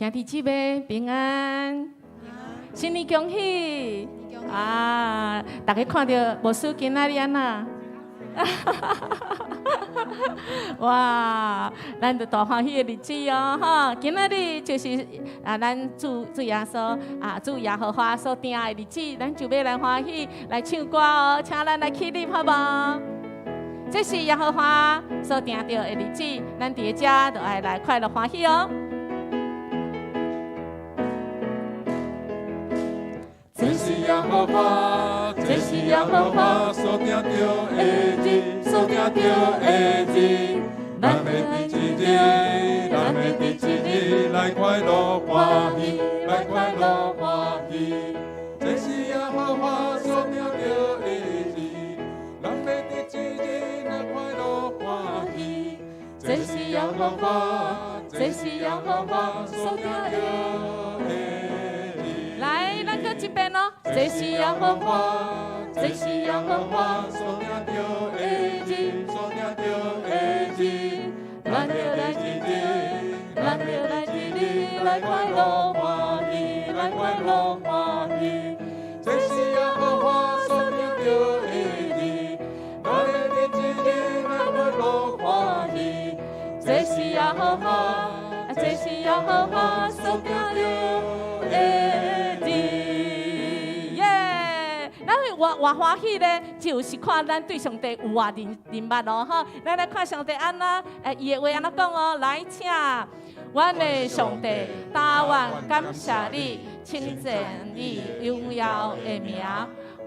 兄弟姊妹平安，新年恭喜！啊，大家看著牧師今仔日按怎？哇，咱就大歡喜的日子哦，吼！今仔日就是啊，咱主主耶穌啊，主耶和華所定的日子，咱就欲來歡喜來唱歌哦，請咱來起立好無？這是耶和華所定著的日子，咱佇遮就愛來快樂歡喜哦。這是耶和華，這是耶和華所定著的日，所定著的日，咱欲佇這日，咱欲佇這日來快樂歡喜，來快樂歡喜。這是耶和華所定著的日，咱欲佇這日來快樂歡喜。這是耶和華，這是耶和華所定著的日。來，咱閣一遍哦。這是耶和華，這是耶和華所定著的日，所定著的日，咱欲佇這日，咱欲佇這日來快樂歡喜，來快樂歡喜。這是耶和華所定著的日，咱欲佇這日來快樂歡喜。這是耶和華，這是耶和華所定著的日。耶！咱會偌偌歡喜咧，就是看咱對上帝有偌認認捌哦，吼！咱來看上帝按怎，伊的話按怎講哦，來請，阮的上帝，但願感謝你，稱讚你榮耀的名。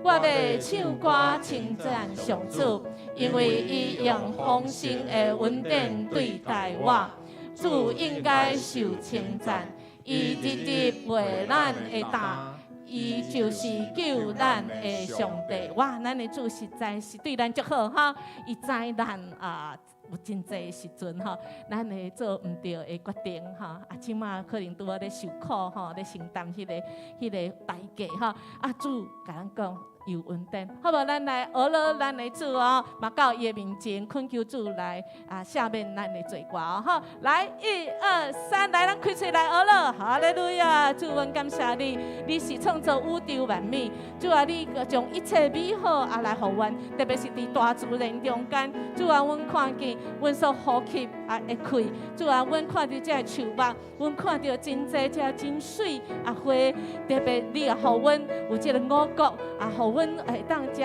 我欲唱歌稱讚上主，因為伊用豐盛的恩典對待我。主應該受稱讚，伊日日背咱的擔，伊就是救咱的上帝。哇，咱的主實在是對咱足好哈！伊知咱啊有真濟時陣吼，咱會做毋對的決定吼。啊，這馬可能拄仔咧受苦吼，咧承擔彼個代價吼。啊，主共咱講有恩典，好無？咱來學了咱的主哦，嘛到伊的面前懇求主來啊赦免咱的罪過哦。好，來一二三，來咱開喙來學了，哈利路亞！主，阮感謝你，你是創造宇宙萬物，主啊，你將一切美好啊來予阮，特別是佇大自然中間，主啊，阮看見阮所呼吸啊的氣，主啊，阮看著這个樹木，阮看著真濟這真媠啊花，特別你也予阮有這個五穀啊，予阮會當食予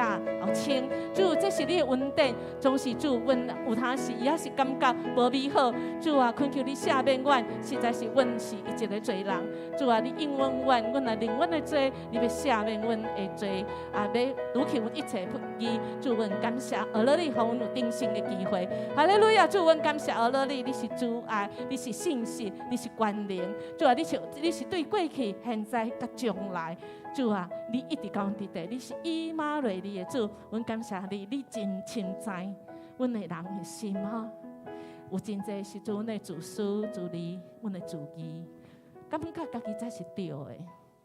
撐。主，這是你的恩典，總是主，阮有當時伊也是感覺無美好。主啊，懇求你赦免阮，實在是阮是一個罪人。主啊，你應允阮，阮若認阮的罪，你欲赦免阮的罪，啊，欲除去阮一切不義。主，阮感謝，阿樂你，予阮有重生的機會。哈利路亞，主，阮感謝阿樂你，你是慈愛，你是信實，你是權能。主啊，你是對過去、現在、佮將來。主啊，你一直共阮佇佇，你是以馬內利的主，阮感謝你，你真深知阮的人的心吼。有真濟時陣，阮的自私、自利，阮的自義，感覺家己才是對的，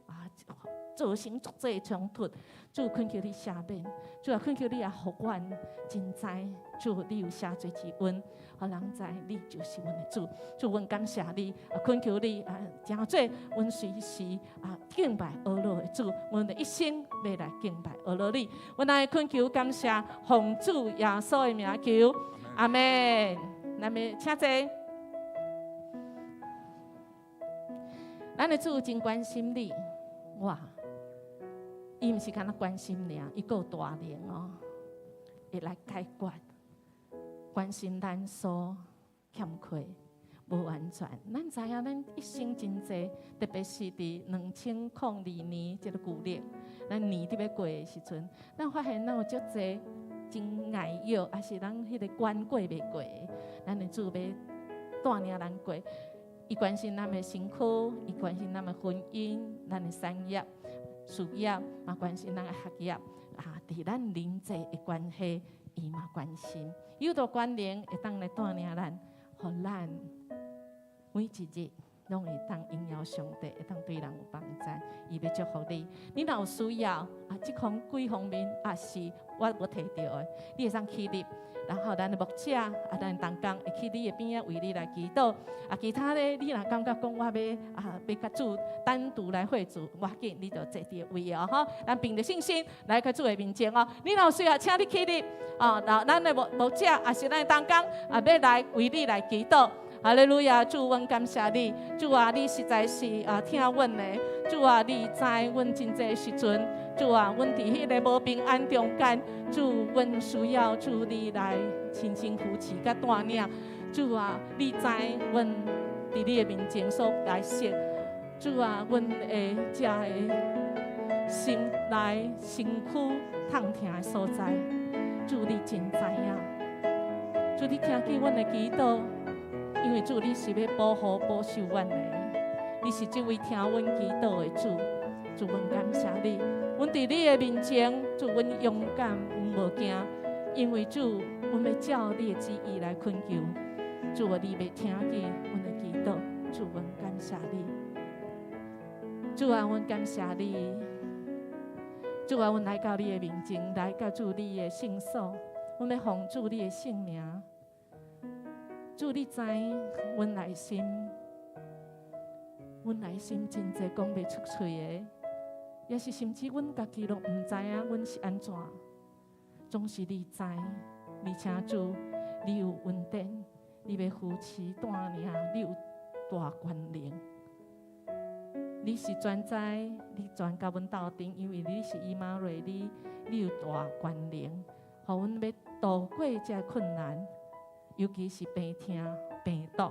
啊，造成足濟衝突。主懇求你赦免，主啊，懇求你也予阮真知，主你有赦罪之恩，予人知你就是阮的主。主，阮感謝你，啊，懇求你啊，成做阮隨時啊敬拜阿樂的主，阮的一生欲來敬拜阿樂你。阮來懇求感謝，奉主耶穌的名求，阿門。那麼請坐。咱的主真關心你，哇！伊毋是干焦關心爾，伊閣有大能哦，會來解決，關心咱所欠缺、無完全。咱知影，咱一生真濟，特別是佇2002年這個舊曆，咱年佇欲過的時陣，咱發現咱有足濟真礙藥，抑是咱彼個關過袂過的，咱的主欲帶領咱過。伊關心咱的身軀，伊關心咱的婚姻、咱的產業、事業，嘛關心咱的學業啊，佇咱人際的關係，伊嘛關心。有大權能會當來帶領咱，予咱每一日攏會當榮耀上帝，會當對人有幫助。伊欲祝福你，你若有需要啊，這項幾方面也是我無提著的，你會使起立。然後咱的牧者啊，咱的同工會去你的邊仔為你來祈禱。啊，其他咧，你若感覺講我欲啊，欲佮主單獨來會主，無要緊，你就坐佇位哦，吼。咱憑著信心來到主的面前哦。你若有需要，請你起立哦。然後咱的牧者，也是咱的同工啊，欲來為你來祈禱。哈利路亞，主，阮感謝你，主啊，你實在是啊疼阮的，主啊，你知阮真濟時陣，主啊，阮佇彼个無平安中間，主，阮需要主你來親身扶持佮帶領，主啊，你知阮佇你的面前所來說，主啊，阮的這个心內身軀痛疼的所在，主你真知影，主你聽見阮的祈禱。因為主，你是欲保護、保守阮的，你是這位聽阮祈禱的主，主，阮感謝你。阮佇你的面前，主，阮勇敢，阮無驚，因為主，阮欲照你的旨意來懇求。主啊，你欲聽見阮的祈禱，主，阮感謝你。主啊，阮感謝你。主啊，阮來到你的面前，來到主你的聖所，阮欲奉主你的聖名。主，你知阮內心，阮內心真濟講袂出喙的，也是甚至阮家己攏毋知影阮是按怎，總是你知，而且主，你有恩典，你欲扶持帶領，你有大權能，你是全知，你全佮阮鬥陣，因為你是以馬內利，你有大權能，予阮欲渡過這困難。尤其是病痛、病毒，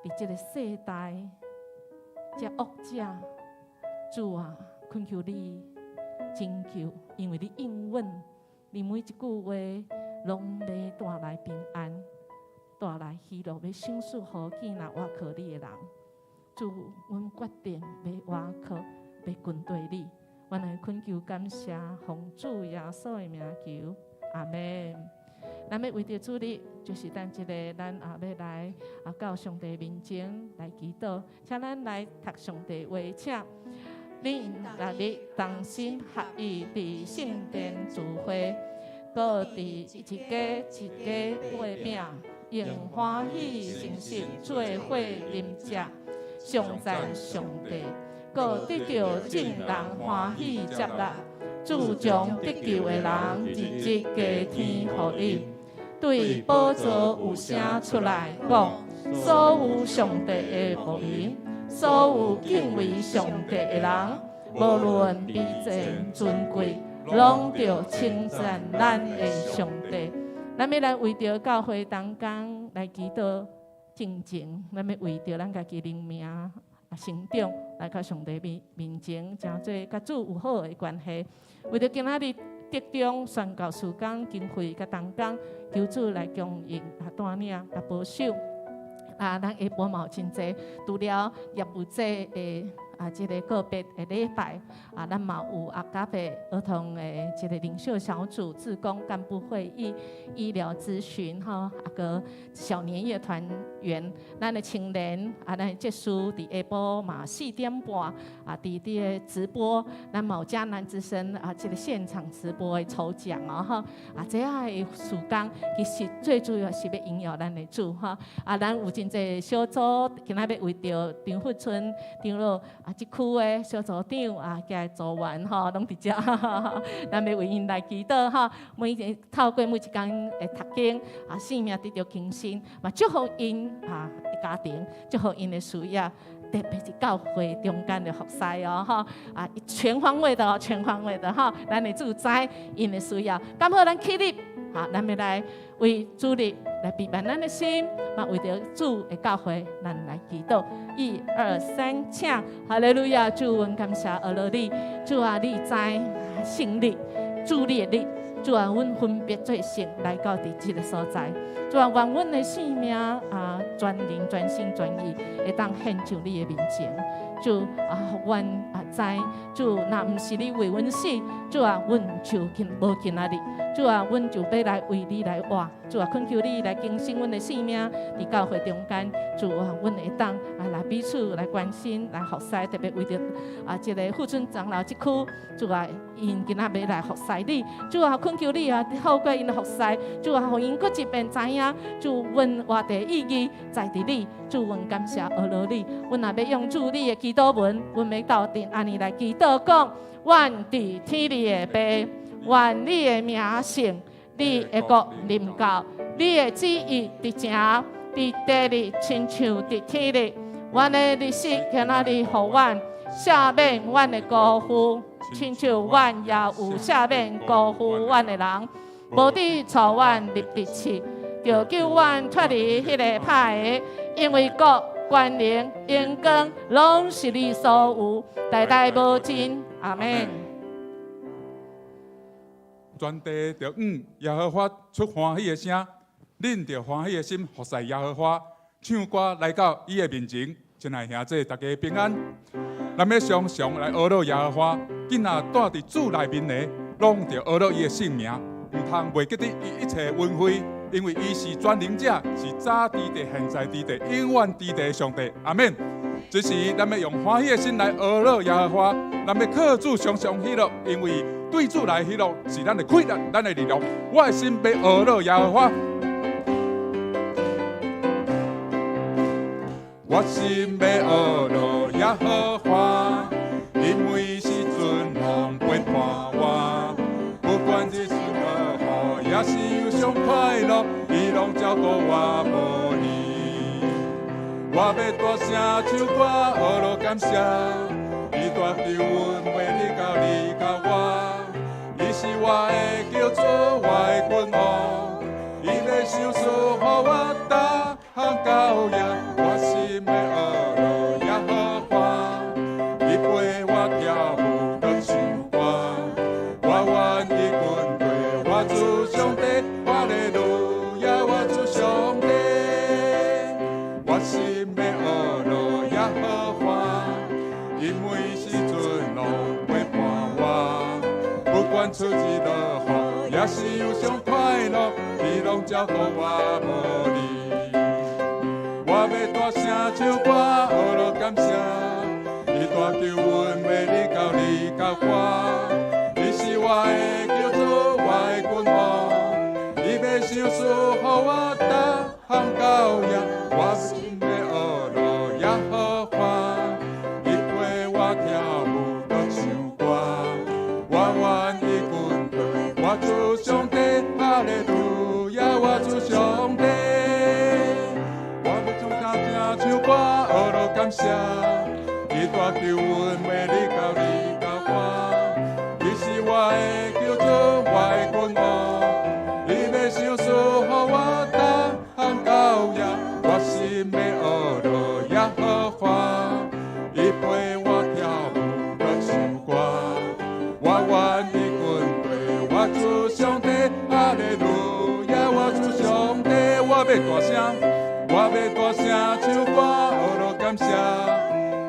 佇這个世代，這惡者，主啊，懇求你拯救，因為你應允，你每一句話攏欲帶來平安，帶來喜樂，欲賞賜予囝若倚靠你的人。主，阮決定欲倚靠，欲跟隨你，阮來懇求感謝，奉主耶穌的名求，阿門。咱欲為著主日，就是等一下，咱也欲來啊到上帝面前來祈禱，請咱來讀上帝話，請恁逐日同心合意佇聖殿聚會，閣佇一家一家擘餅，用歡喜誠實做伙啉食，頌讚上帝，閣得著眾人歡喜接納。主將得救的人日日加添予𪜶。對寶座有聲出來講：所有上帝的僕人，所有敬畏上帝的人，無論卑賤尊貴，攏著稱讚咱的上帝。咱欲來為著教會同工來祈禱進前，咱欲為著咱家己靈命啊成長，來到上帝面前，成做佮主有好的關係。為著今仔日德中宣教事工經費佮同工，求主來供應啊帶領佮保守。啊，咱下晡嘛有真濟，除了業務節的啊，這个個別的禮拜，啊，咱嘛有阿加貝兒童的這个領袖小組、志工幹部會議、醫療諮詢，吼，啊閣小年夜團圓，咱的青年啊，咱的節事佇下晡嘛4點半啊，佇佇個直播，咱嘛有迦南之聲啊，這个現場直播的抽獎哦，吼，啊，這樣的事工其實最主要是欲榮耀咱的主，吼，啊，咱有真濟小組，今仔欲為著長富村、長老啊，這區的小組長啊，佮組員吼，攏佇遮，咱欲為𪜶來祈禱吼，每一透過每一工的讀經啊，生命得著更新，嘛祝福𪜶啊家庭，祝福𪜶的事業，特別是教會中間的服侍哦，吼啊，全方位的哦，全方位的吼，咱的主知𪜶的需要，咁好，咱起立，好，咱欲來為主日來預備咱的心，嘛為著主的教會，咱來祈禱。一二三，請，哈利路亞，主，阮感謝阿羅你，主啊，你知聖日，主日的日，主啊，阮分別做聖來到佇這个所在，主啊，願阮的生命啊，全靈全心全意會當獻上你的面前。主啊，予阮啊知，主，若毋是你為阮死，主啊，阮就今無今仔日。主啊，阮就欲來為你來活。主啊，懇求你來更新阮的生命，佇教會中間，主啊，阮會當啊來彼此來關心、來服侍，特別為著啊這个富春長老這區，主啊，𪜶今仔欲來服侍你，主啊，懇求你啊，透過𪜶的服侍，主啊，予𪜶閣一遍知影，主阮活的意義在佇你，主阮感謝阿羅你，阮若欲用主你的祈禱文，阮欲鬥陣按呢來祈禱講，阮佇天裡的父，願你的名聖，你的國臨到，你的旨意佇成，佇地裡親像佇天裡。阮的日食今仔日予阮，赦免阮的辜負，親像阮也有赦免辜負阮的人。無得帶阮入敵試，著救阮脫離彼个歹的，因為國、權能、榮光，攏是你所有，代代無盡。阿們。全地著向耶和華出歡喜的聲，恁著歡喜的心服侍耶和華，唱歌來到伊的面前。親愛兄弟，大家平安。咱欲常常來呵咾耶和華，囝仔蹛佇主內面的，攏著呵咾伊的聖名，毋通袂記得伊一切恩惠，因為伊是全能者，是早佇地、現在佇地、永遠佇地的上帝。阿們。這時，咱欲用歡喜的心來呵咾耶和華，咱欲靠主常常喜樂，因為對主來喜樂是咱的氣力，咱的力量。我的心欲呵咾耶和華，我心欲呵咾耶和華，因為是尊榮陪伴我，不管日子落雨，抑是憂傷快樂，伊攏照顧我無離。我欲大聲唱歌，呵咾感謝，伊帶救阮袂離到離到我，伊是我的救主，我的君王，伊欲賞賜予我逐項厚業，我心欲呵咾耶和華，伊陪我跳舞閣唱歌，我願意跟隨我主上帝，哈利路亞，我主上帝。我心欲呵咾耶和華，因為是尊榮陪伴我，不管出日落雨，抑是憂傷快樂，伊攏照顧我無離。我欲大聲唱歌，呵咾感謝，伊帶救阮袂離到離到我，伊是我的救主，我的君王，伊欲賞賜予我逐項厚業，我心欲呵咾耶和華，伊陪我跳舞閣唱歌，我願意跟隨我主上帝，哈利路亞，我主上帝。我欲唱大聲唱歌，呵咾感謝，伊帶救阮袂離到離到我，伊是我的救主，我的君王，伊欲賞賜予我逐項厚業，我心欲呵咾耶和華，伊陪我跳舞閣唱歌，我願意跟隨我主上帝，哈利路亞，我主上帝，我欲大聲，我欲大聲唱歌，呵咾感謝，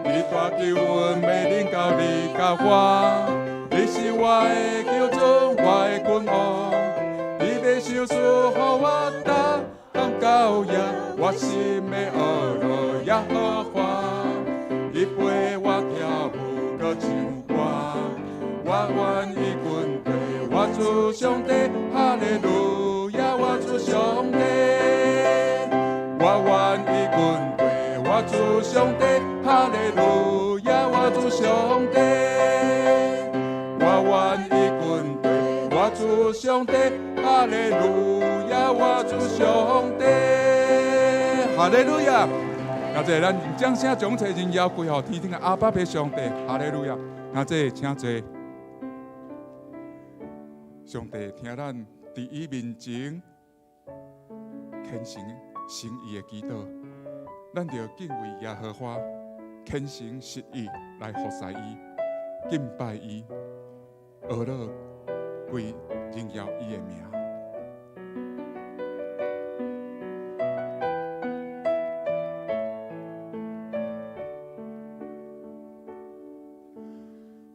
伊帶救阮袂離到離到我，伊是我的救主，我的君王，伊欲賞賜予我逐項厚業，我心欲呵咾耶和華，伊陪我跳舞閣唱歌，我願意跟隨我主上帝，哈利路亞，我主上帝。我願意跟隨我主上帝，哈利路亞，我主上帝。我願意跟隨我主上帝，哈利路亞，我主上帝。哈利路亞！那這咱用掌聲將一切榮耀歸予天頂的阿爸父上帝，哈利路亞！那這請坐。上帝聽咱佇伊面前虔誠誠意的祈禱，咱著敬畏耶和華，虔誠實意來服侍伊，敬拜伊，呵咾歸榮耀伊的名。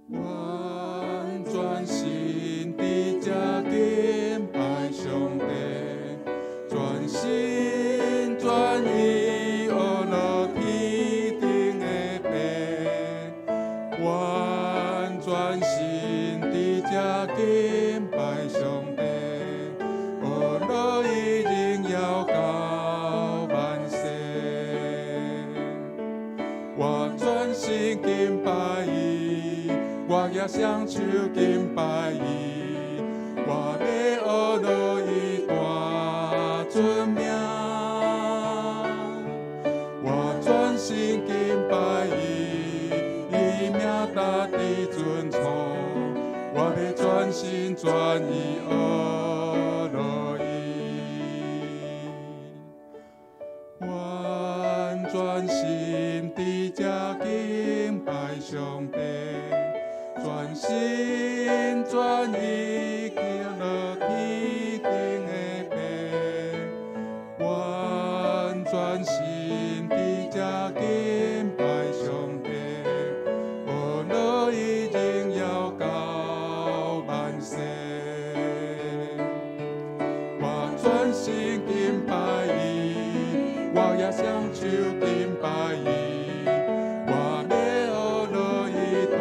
阮專心佇遮敬举雙手敬拜伊，我欲學落伊大尊名，我專心敬拜伊，伊名值得尊崇，我欲專心專意學落伊，我專心佇遮敬拜上帝，專心專意敬落天頂的父，我專心佇遮敬拜上帝，學落伊榮耀到萬世。我專心敬拜伊，我舉雙手敬拜伊，我欲學落伊大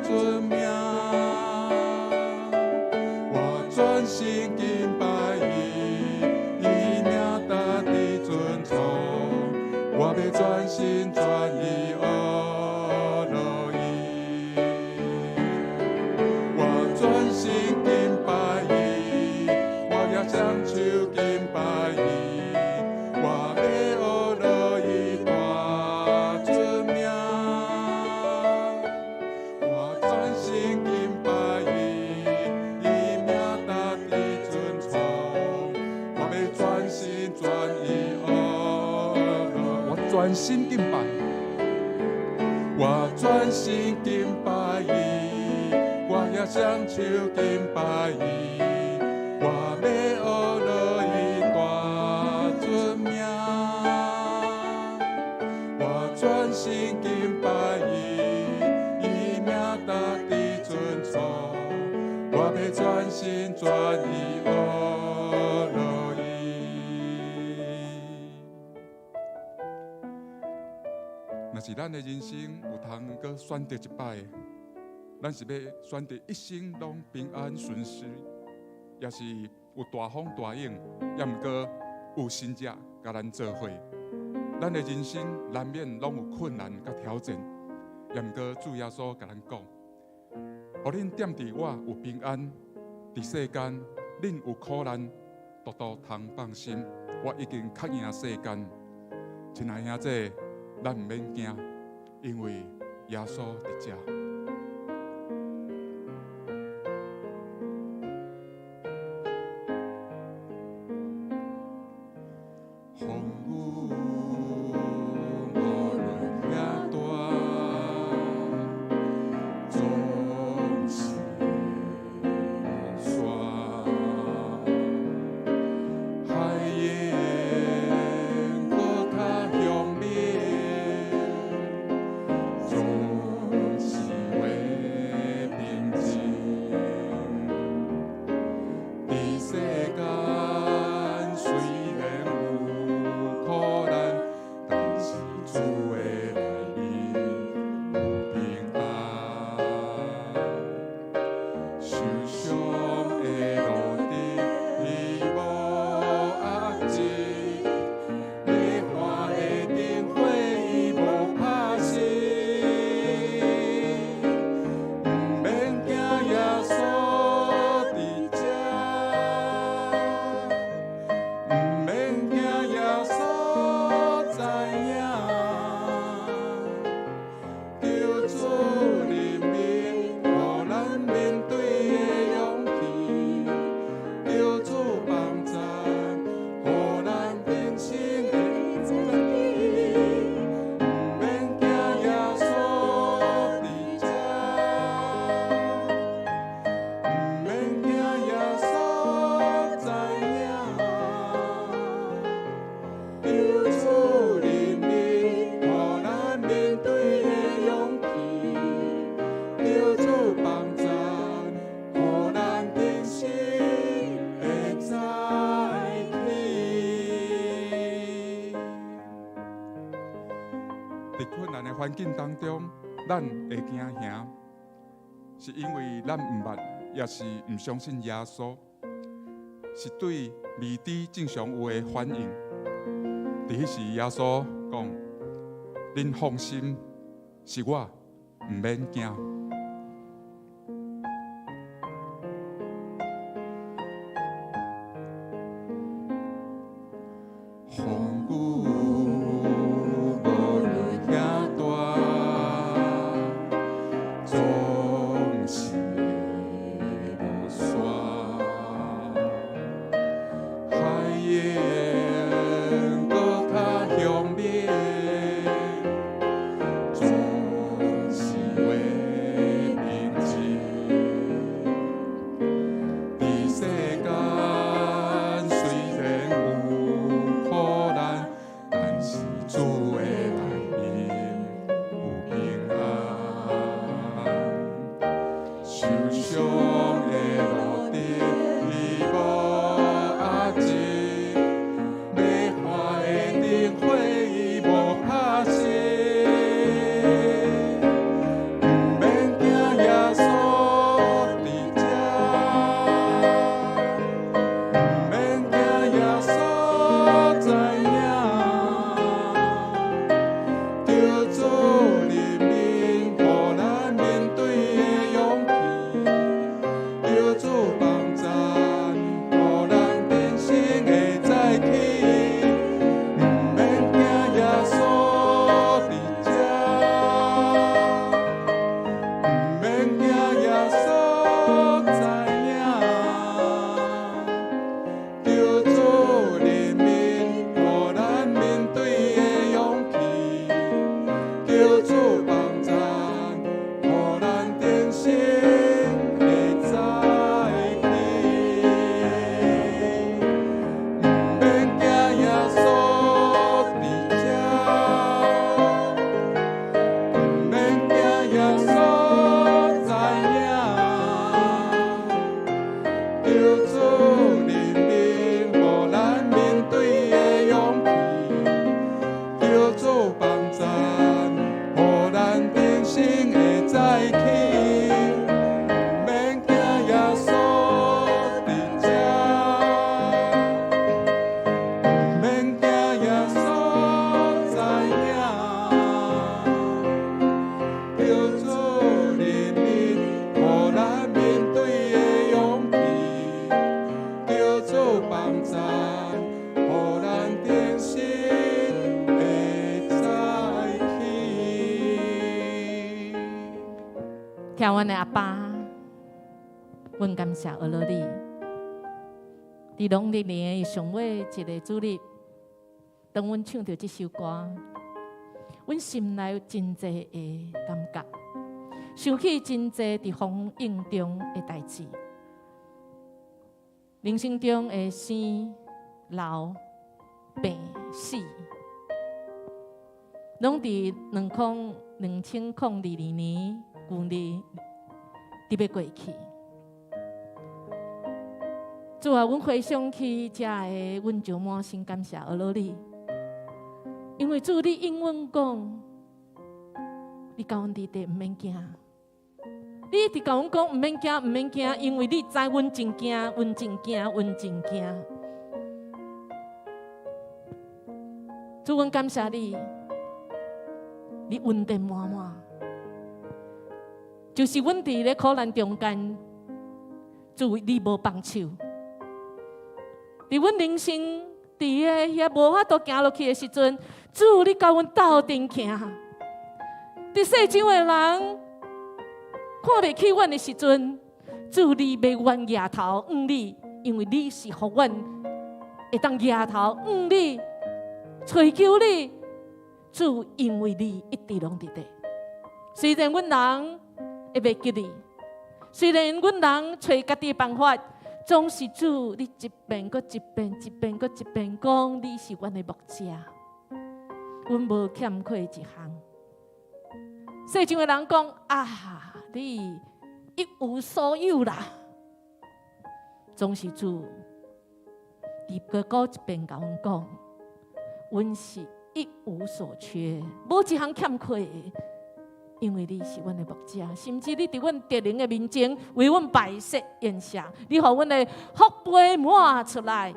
尊名，我專心敬拜伊，伊名值得尊崇，我欲專心專意學落伊，我專心敬拜伊，我舉雙手敬拜伊，我欲學落伊大尊名，我專心敬拜伊，伊名值得尊崇，我欲專心專意學落，我專心敬拜，我專心敬拜伊，我舉雙手敬拜伊，我欲學落伊大尊名，我專心敬拜伊，伊名值得尊崇，我欲專心專意學落伊。若是咱的人生有通閣選擇一擺，咱是欲選擇一生攏平安順遂，抑是有大風大浪，抑毋過有神跡共咱做伙。咱的人生難免攏有困難佮挑戰，抑毋過主耶穌共咱講：予恁踮佇我有平安，佇世間恁有苦難，獨獨通放心，我已經較贏世間。親愛兄弟，咱毋免驚，因為耶穌佇遮。風雨無論遐大，總是會落山。海湧閣較兇猛，總是會平靜。佇世間雖然有苦難，但是主的內面有平安。受傷的路途伊無壓制，欲看的燈火伊無拍熄。毋免驚耶穌佇遮，毋免驚耶穌知影，求主憐憫，予咱面對的勇氣，求主幫贊，予咱平生的早起。毋免驚耶穌佇遮，毋免驚耶穌知影，求主憐憫，予咱面對的勇氣，求主幫贊，予咱平生會早起。佇困難的環境當中，咱會驚嚇，是因為咱毋捌，抑是毋相信耶穌，是對未知正常有的反應。佇彼時，耶穌講：恁放心，是我，毋免驚。風雨無論遐大，總是會落煞。海湧閣較強烈，總是會平靜。佇世間雖然有苦難，但是主的內面有平安。受傷的路途伊無壓制，欲化的燈火伊無拍熄。毋免驚耶穌佇遮，毋免驚耶穌知影。著主憐憫，予咱面對的勇氣；著主幫贊，予咱重新會再起。毋免驚耶穌佇遮，毋免驚耶穌知影。著主憐憫，予咱面對的勇氣；著主幫贊，予咱重新會再起。毋免驚耶穌佇遮，毋免驚耶穌知影。著主憐憫，予咱面對的勇氣；著主幫贊，予咱重新會再起。毋免驚耶穌佇遮，毋免驚耶穌知影。著主憐憫，予咱面對的勇氣；著主幫贊，予咱重新會再起。聽阮的阿爸，阮感謝阿羅你，佇農曆年的上尾一个主日，當阮唱著這首歌，阮心內有真濟的感覺，想起真濟佇風湧中的代誌，人生中的生老病死，攏佇2022舊年佇欲過去。主啊，阮回想起這个，阮就滿心感謝阿羅你，因為主你應阮講，你共阮佇咧毋免驚，你一直共阮講毋免驚，毋免驚，因為你知阮真驚，阮真驚，阮真驚。主，阮感謝你，你恩典滿滿，就是阮佇咧苦難中間，主你無放手。佇阮人生佇個遐無法度行落去的時陣，主你共阮鬥陣行。佇世上的人看袂起阮的時陣，主你欲阮舉頭向你，因為你是予阮會當舉頭向你，揣求你。主因為你一直攏佇咧。雖然阮人會袂記你，雖然阮人揣家己的辦法，總是主你一遍閣一遍，一遍閣一遍講你是阮的牧者，阮無欠缺一項。世上的人講啊，你一無所有啦，總是主，伊閣閣一遍共阮講，阮是一無所缺，無一項欠缺的。因為你是阮的牧者，甚至你佇阮敵人的面前為阮擺設筵席，你予阮的福杯滿出來。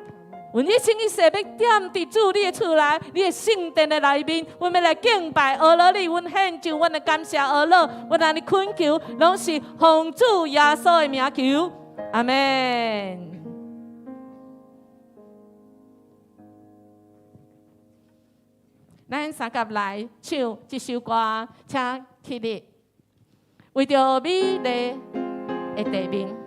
阮一生一世欲踮佇主你的厝內，你的聖殿的內面，阮欲來敬拜阿羅你，阮獻上阮的感謝阿羅，阮按呢懇求，攏是奉主耶穌的名求，阿們。咱三佮來唱這首歌，請起立，為著美麗的地面。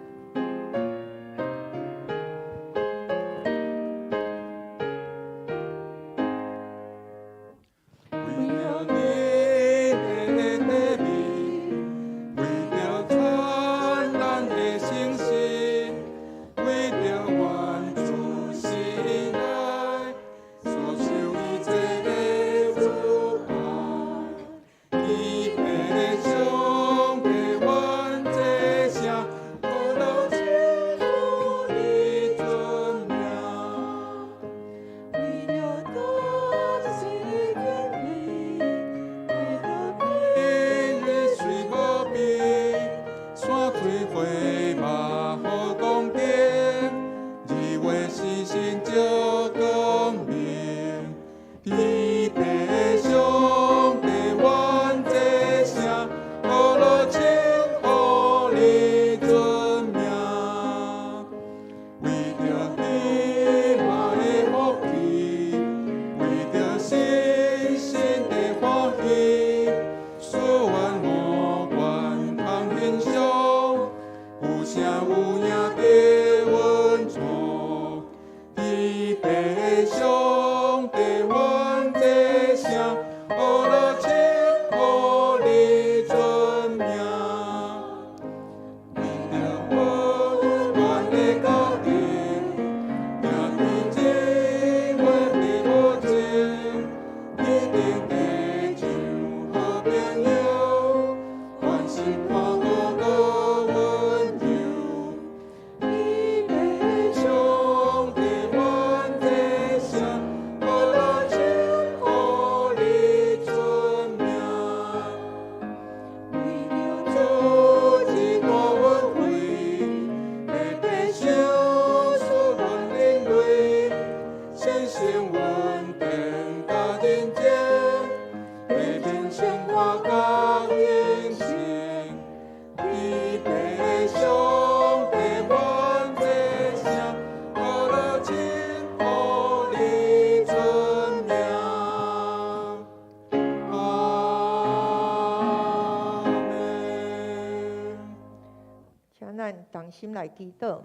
心來祈禱，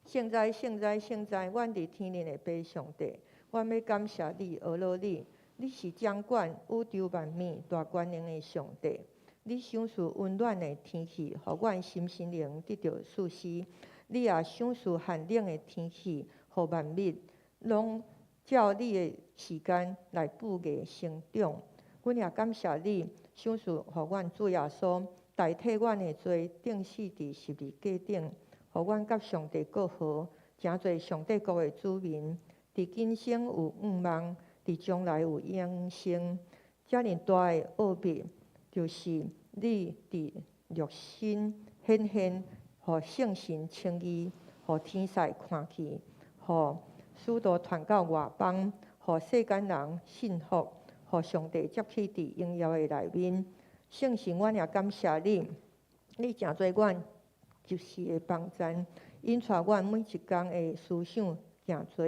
聖哉，聖哉，聖哉！阮佇天頂的父上帝，阮欲感謝你，阿羅你，你是掌管宇宙萬物大權能的上帝。你賞賜溫暖的天氣，予阮心身靈得著舒適；你也賞賜寒冷的天氣，予萬物攏照你的時間來哺芽生長。阮也感謝你賞賜予阮主耶穌，代替阮的罪，釘死佇十字架頂，予阮佮上帝閣和，成做上帝國的子民。佇今生有向望，佇將來有永生。遮爾大的奧秘，就是你佇肉身顯現，予聖神稱義，予天使看見，予使徒傳到外邦，予世間人信服，予上帝接去佇榮耀的內面。聖神，阮也感謝你，你成做阮及時的幫贊，引帶阮每一工的思想行做，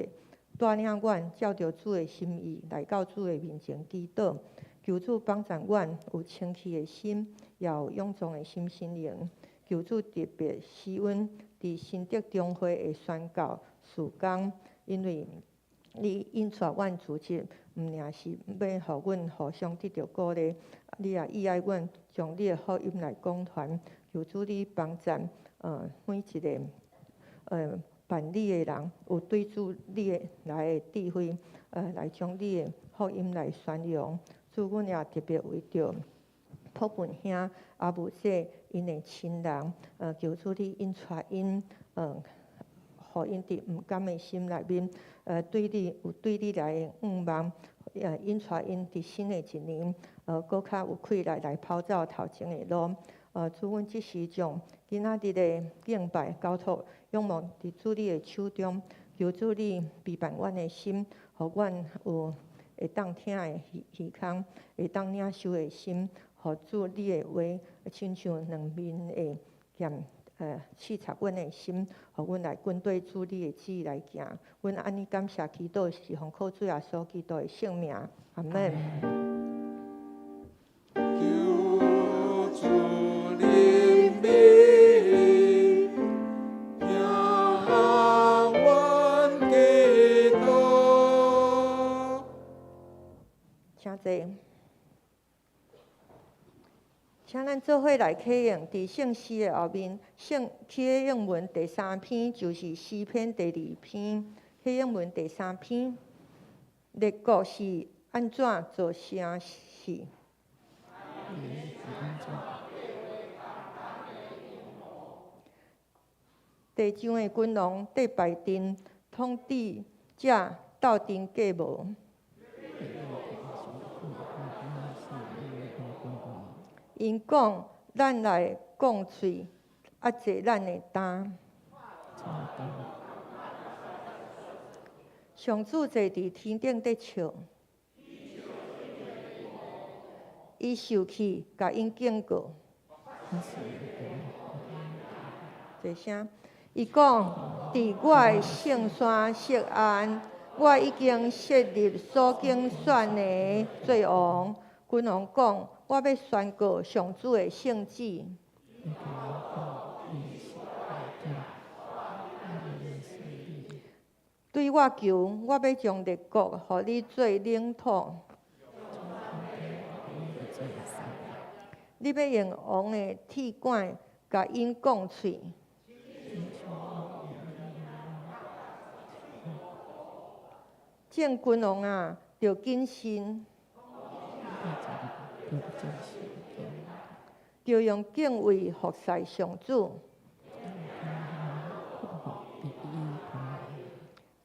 帶領阮照著主的心意來到主的面前祈禱。求主幫贊阮有清氣的心，也有勇壯的心身靈。求主特別賜阮佇新竹中會的宣教事工，因為你引帶阮辭職，毋爾是欲予阮互相得著鼓勵，你也意愛阮將你的福音來講傳，求主你幫贊，每一个辦理的人有對主你的來的智慧，來將你的福音來宣揚。主，阮也特別為著朴文兄、阿母姐𪜶的親人，求主你引帶𪜶，予𪜶佇毋甘的心內面，對你有對你來的向望，引帶𪜶佇新的一年，閣較有氣力來跑走頭前的路。主，阮這時將今仔日的敬拜交託仰望佇主你的手中，求主你備辦阮的心，予阮有會當聽的耳孔，會當領受的心，予主你的話親像兩面的劍，刺插阮的心，予阮來跟綴主你的旨意來行。阮按呢感謝祈禱，是奉靠主耶穌基督的聖名，阿門。求主憐憫，聽阮祈禱。請坐。請咱做伙來啟用，佇聖詩的後面，聖啟應文第三篇就是詩篇第二篇，啟應文第三篇，列國是按怎做城市？地上的君王缀排陣，統治者鬥陣計謀。𪜶講，咱來摃喙，壓制咱的擔。上主坐佇天頂咧笑，伊受氣，共𪜶警告。濟聲，伊講，佇我的聖山錫安，我已經設立所揀選的做王。君王講，我欲宣告上主的聖旨。對我求，我欲將列國予你做領土。你欲用王的鐵管共𪜶摃喙。眾君王啊，著謹慎，著用敬畏服侍上主，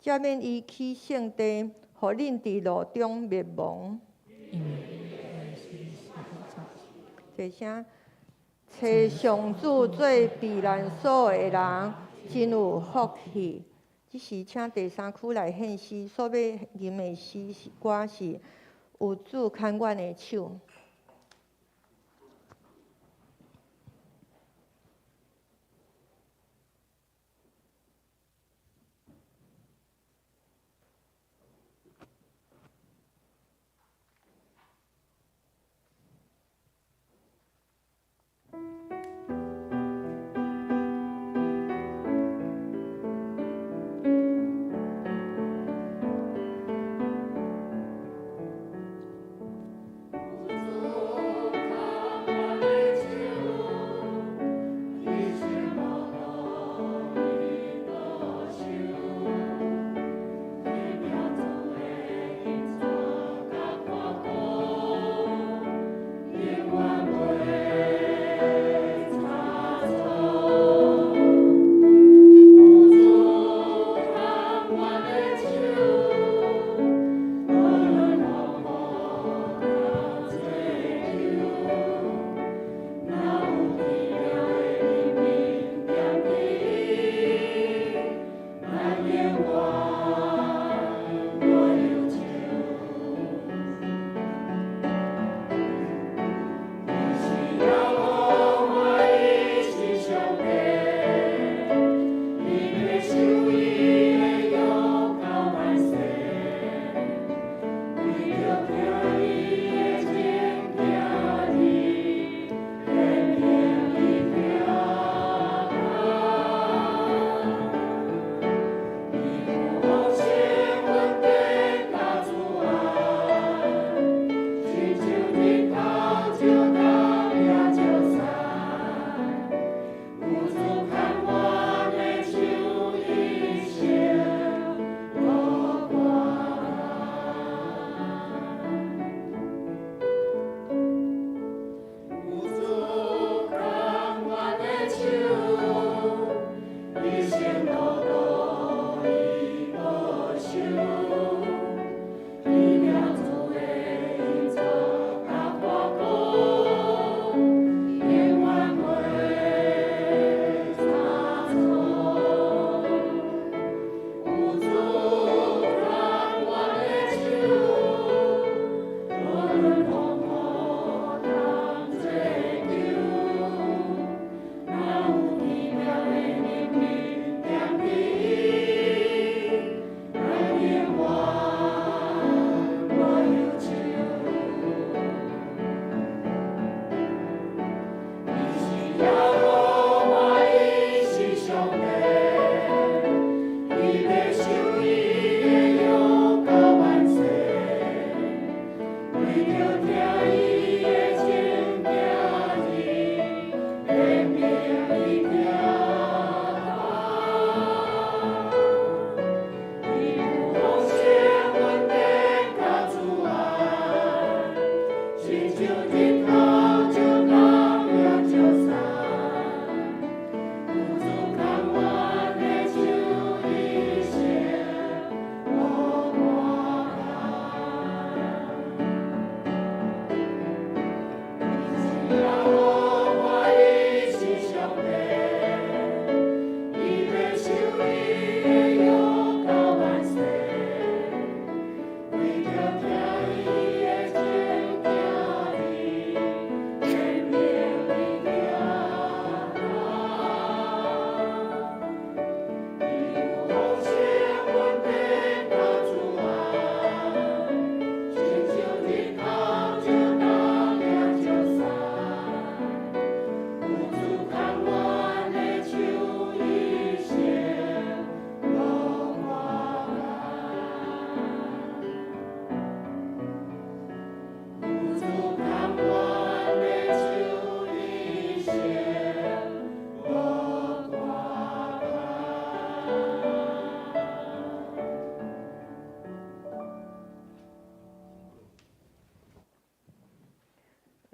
才免伊去聖地，予恁佇路中滅亡。濟聲，揣上主做避難所的人，真有福氣。這時，請第三區來獻詩，所欲吟的詩歌是《有主牽阮的手》。有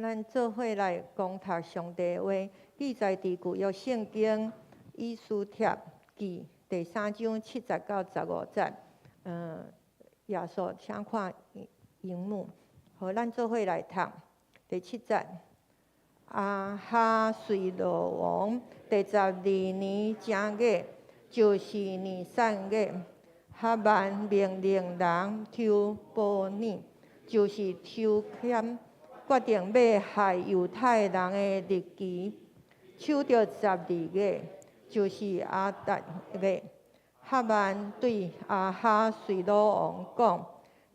咱做伙來講讀上帝話，記載佇舊約聖經以斯帖記第三章七節到十五節。耶穌，請看螢幕。好，咱做伙來讀第七節。亞哈隨魯王第十二年正月，就是尼散月，哈曼命令人抽簿爾，就是抽籤，決定欲害猶太人的日期，抽著十二月，就是亞達月。哈曼對亞哈隨魯王講：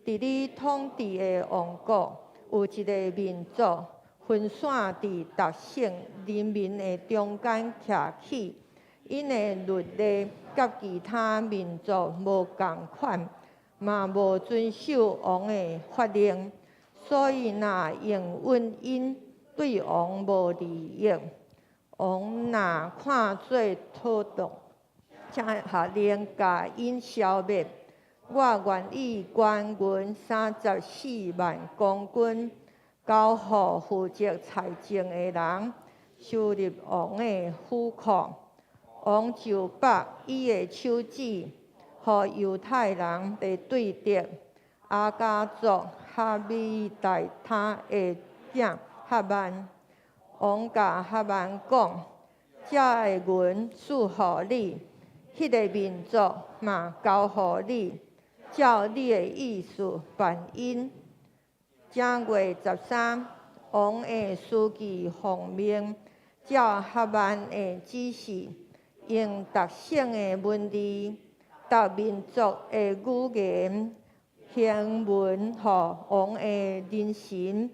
佇你統治的王國，有一個民族分散佇逐省人民的中間徛起，𪜶的律例佮其他民族無仝款，嘛無遵守王的法令。所以，若應允𪜶，對王無利益。王若看做妥當，請下令共𪜶消滅。我願意捐銀34萬公斤，交予負責財政的人，收入王的府庫。王就擘伊的手指，予猶太人的對敵亞甲族哈米大他的囝哈曼。王共哈曼講：這个銀賜予你，彼个民族嘛交予你，照你的意思辦𪜶。正月十三，王的書記奉命，照哈曼的指示，用逐省的文字、逐民族的語言，行文予王的人臣、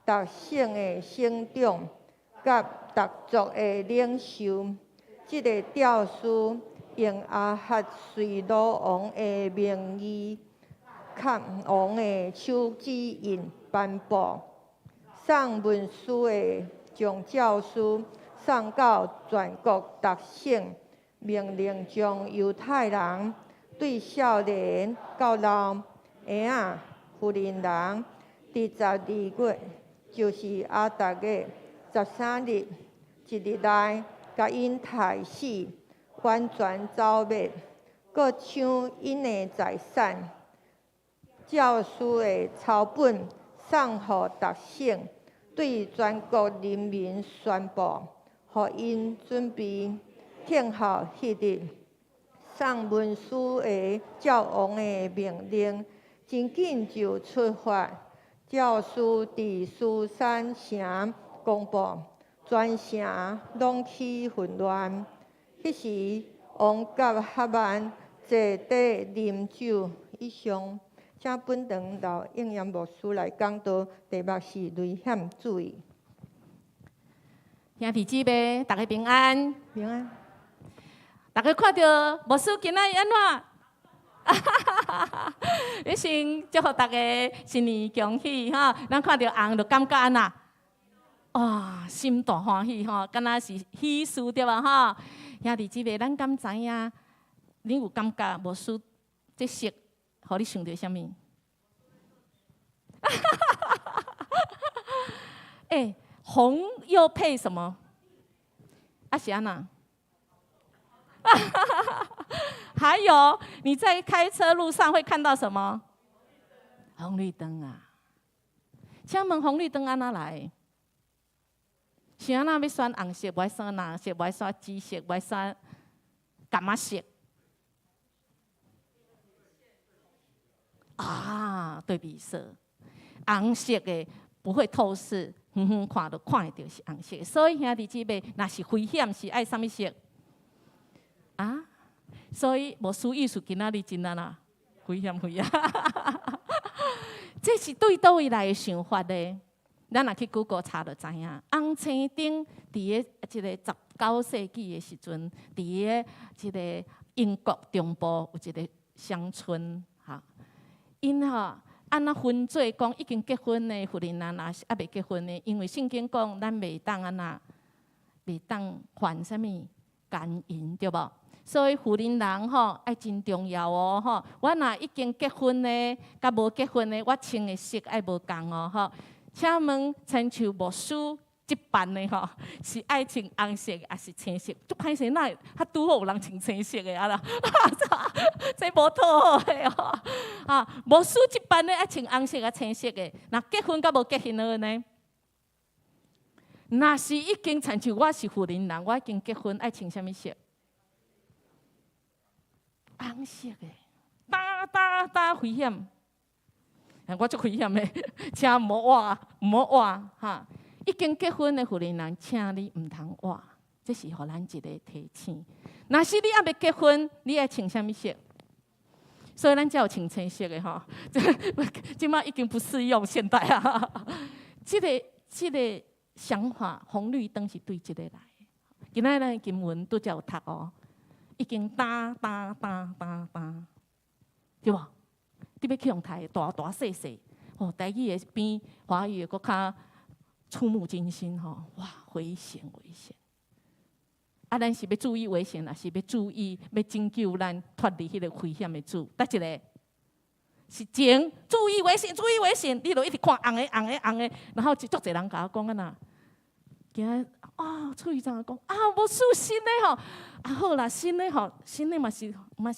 逐省的省長、佮逐族的領袖。這个詔書用亞哈隨魯王的名義，蓋王的手指印頒布。送文書的將詔書送到全國逐省，命令將猶太人對少年到老、嬰仔、婦人人，佇十二月，就是亞達月十三日，一日內，共𪜶刣死，完全剿滅，閣搶𪜶的財產。詔書的抄本送予逐省，對全國人民宣布，予𪜶準備聽候彼日。送文書的照王的命令，真緊就出發。詔書佇書珊城公布，全城攏起混亂。彼時，王佮哈曼坐底啉酒。以上，請本堂劉應陽牧師來講道，題目是危險注意。兄弟姊妹，大家平安。平安。大家看著牧師今仔日按怎？你先祝福大家新年恭喜吼！咱看著紅就感覺按怎？哇，心大歡喜吼，敢若是喜事對無吼？兄弟姊妹，咱敢知影？你有感覺牧師這色，予你想著啥物？欸，紅又配什麼？啊是按怎？還有你在開車路上會看到什麼？紅綠燈啊！請問紅綠燈按怎來？是按怎欲選紅色，無愛選藍色，無愛選紫色，無愛選柑仔色？啊，對比色，紅色的不會透視，遠遠看就看會著是紅色。所以兄弟姊妹，若是危險是愛啥物色？啊？所以牧師意思今仔日真按怎？危險危險！這是對佗位來的想法咧？咱若去 Google 查就知影。紅青燈佇个這个19世紀的時陣，佇个這个英國中部有一個鄉村，哈，𪜶吼按怎分做講已經結婚的婦人人，抑是猶未結婚的？因為聖經講咱袂當按怎，袂當犯啥物姦淫，對無？所以婦人人吼愛真重要哦吼。我若已經結婚的，佮無結婚的，我穿的色愛無仝哦吼。請問，親像牧師這班的吼，是愛穿紅色抑是青色？足歹勢，哪會較拄好有人穿青色的啊啦？這無討好的吼。啊，牧師這班的愛穿紅色抑青色的？若結婚佮無結婚的呢？若是已經親像我是婦人人，我已經結婚，愛穿啥物色？紅色的，焦焦焦危險。我足危險的，請毋好倚，毋好倚哈！已經結婚的婦人人，請你毋通倚，這是予咱一個提醒。若是你猶未結婚，你愛穿啥物色？所以咱才有穿青色的吼。這馬已經不適用現代啊。這個想法，紅綠燈是對這個來。今仔咱經文拄才有讀哦，已經焦焦焦焦焦，對無？你欲去予刣大大細細，哦，台語的比華語的閣較觸目驚心吼！哇，危險危險！啊，咱是欲注意危險，抑是欲注意欲拯救咱脫離彼個危險的主？佗一个是前注意危險，注意危險，你就一直看紅的紅的紅的，然後就足濟人共我講按怎？今仔啊，處長講啊，無試新的吼，啊好啦，新的吼，新的嘛是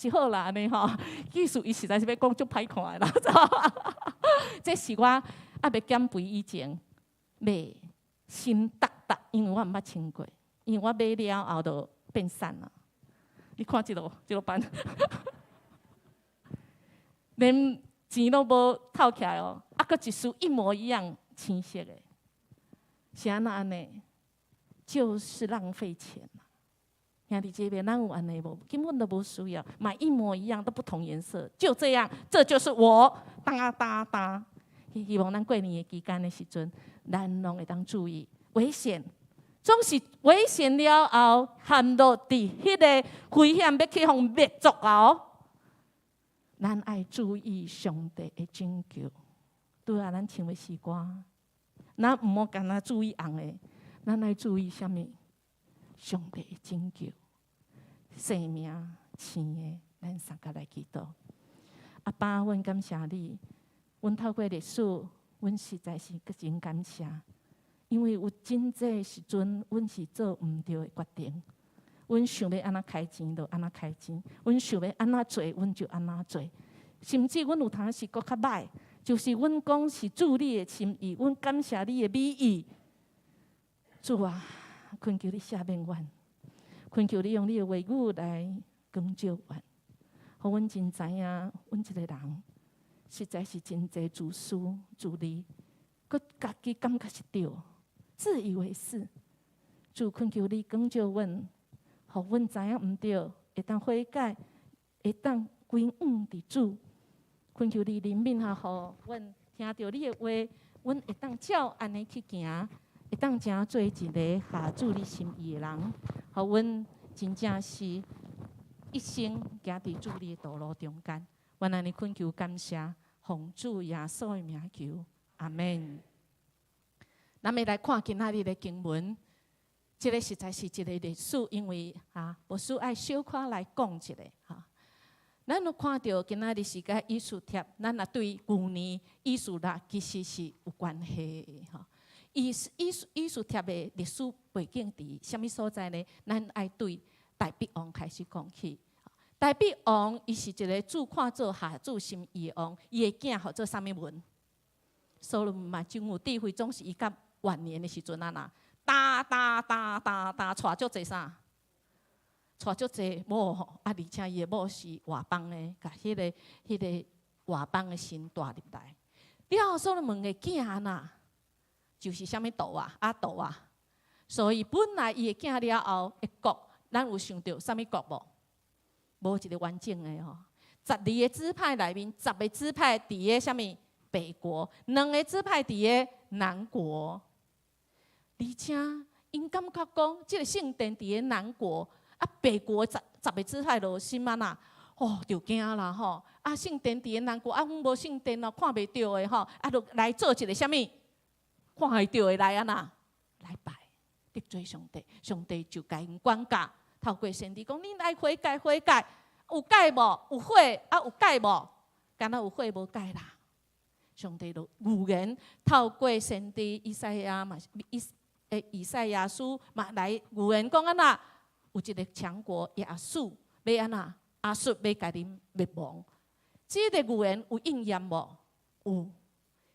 好啦，按呢吼，意思伊實在是欲講足歹看的啦，這是我猶未減肥以前買新逐逐，因為我毋捌穿過，因為我買了後就變瘦啦。你看這個版，連錢攏無透起來哦，啊，閣一束一模一樣青色的，是按怎按呢？就是浪費錢嘛。兄弟姐妹，咱有按呢無？根本都無需要買一模一樣都不同顏色，就這樣，這就是我。焦焦焦。希望咱過年的期間的時陣，咱攏會當注意危險，總是危險了後，陷落佇彼個危險欲去予滅絕後，咱愛注意上帝的拯救。對啊，咱唱的詩歌，咱毋好干焦注意紅的，咱愛注意啥物？上帝的拯救，生命青的，咱三個來祈禱。阿爸，阮感謝你，阮透過歷史，阮實在是真感謝，因為有真濟時陣，阮是做毋對的決定。阮想欲按怎開錢就按怎開錢，阮想欲按怎做，阮就按怎做。甚至阮有當時閣較歹，就是阮講是主你的心意，阮感謝你的美意。主啊，懇求你赦免阮，懇求你用你的話語來光照阮，予阮真知影，阮這個人實在是真濟自私自利，閣家己感覺是對，自以為是。主懇求你光照阮，予阮知影毋對，會當悔改，會當歸向佇主。懇求你憐憫下，予阮聽著你的話，阮會當照按呢去行，會當成做一个合主你心意的人，予阮真正是一生行佇主你的道路中間。阮按呢懇求感謝，奉主耶穌的名求，阿門。咱們來看今仔日的經文，這个實在是一个歷史，因為啊，牧師愛小可來講一下哈。咱有看著今仔日是佮以斯帖，咱若對舊年以斯拉其實是有關係的吼。以斯帖的歷史背景佇啥物所在呢？咱愛對大衛王開始講起。大衛王伊是一个主看做合主心意的王，伊的囝號做啥物文？所羅門嘛真有智慧，總是伊到晚年的時陣啊，若焦焦焦焦焦，娶足濟啥？娶足濟某吼，啊，而且伊的某是外邦的，共彼个外邦的神帶入來。了後，所羅門的囝若就是啥物道啊？啊道啊！所以本來伊的囝了後，的國，咱有想著啥物國無？無一个完整的吼。12个支派內面，10个支派佇个啥物北國，兩个支派佇个南國。而且𪜶感覺講，這个聖殿佇个南國，啊北國十個支派就心按怎？哦，就驚啦吼！啊聖殿佇個南國，啊阮無聖殿哦，看袂著的吼，啊就來做一个啥物？看會著的來按怎？來拜，得罪上帝，上帝就共𪜶管教，透過先知講：恁愛悔改，悔改，有改無？有悔啊？有改無？敢若有悔無改啦。上帝就預言透過先知以賽亞嘛，以賽亞書嘛來預言講按怎，有一個強國亞述欲按怎，亞述欲共恁滅亡。這個預言有應驗無？有，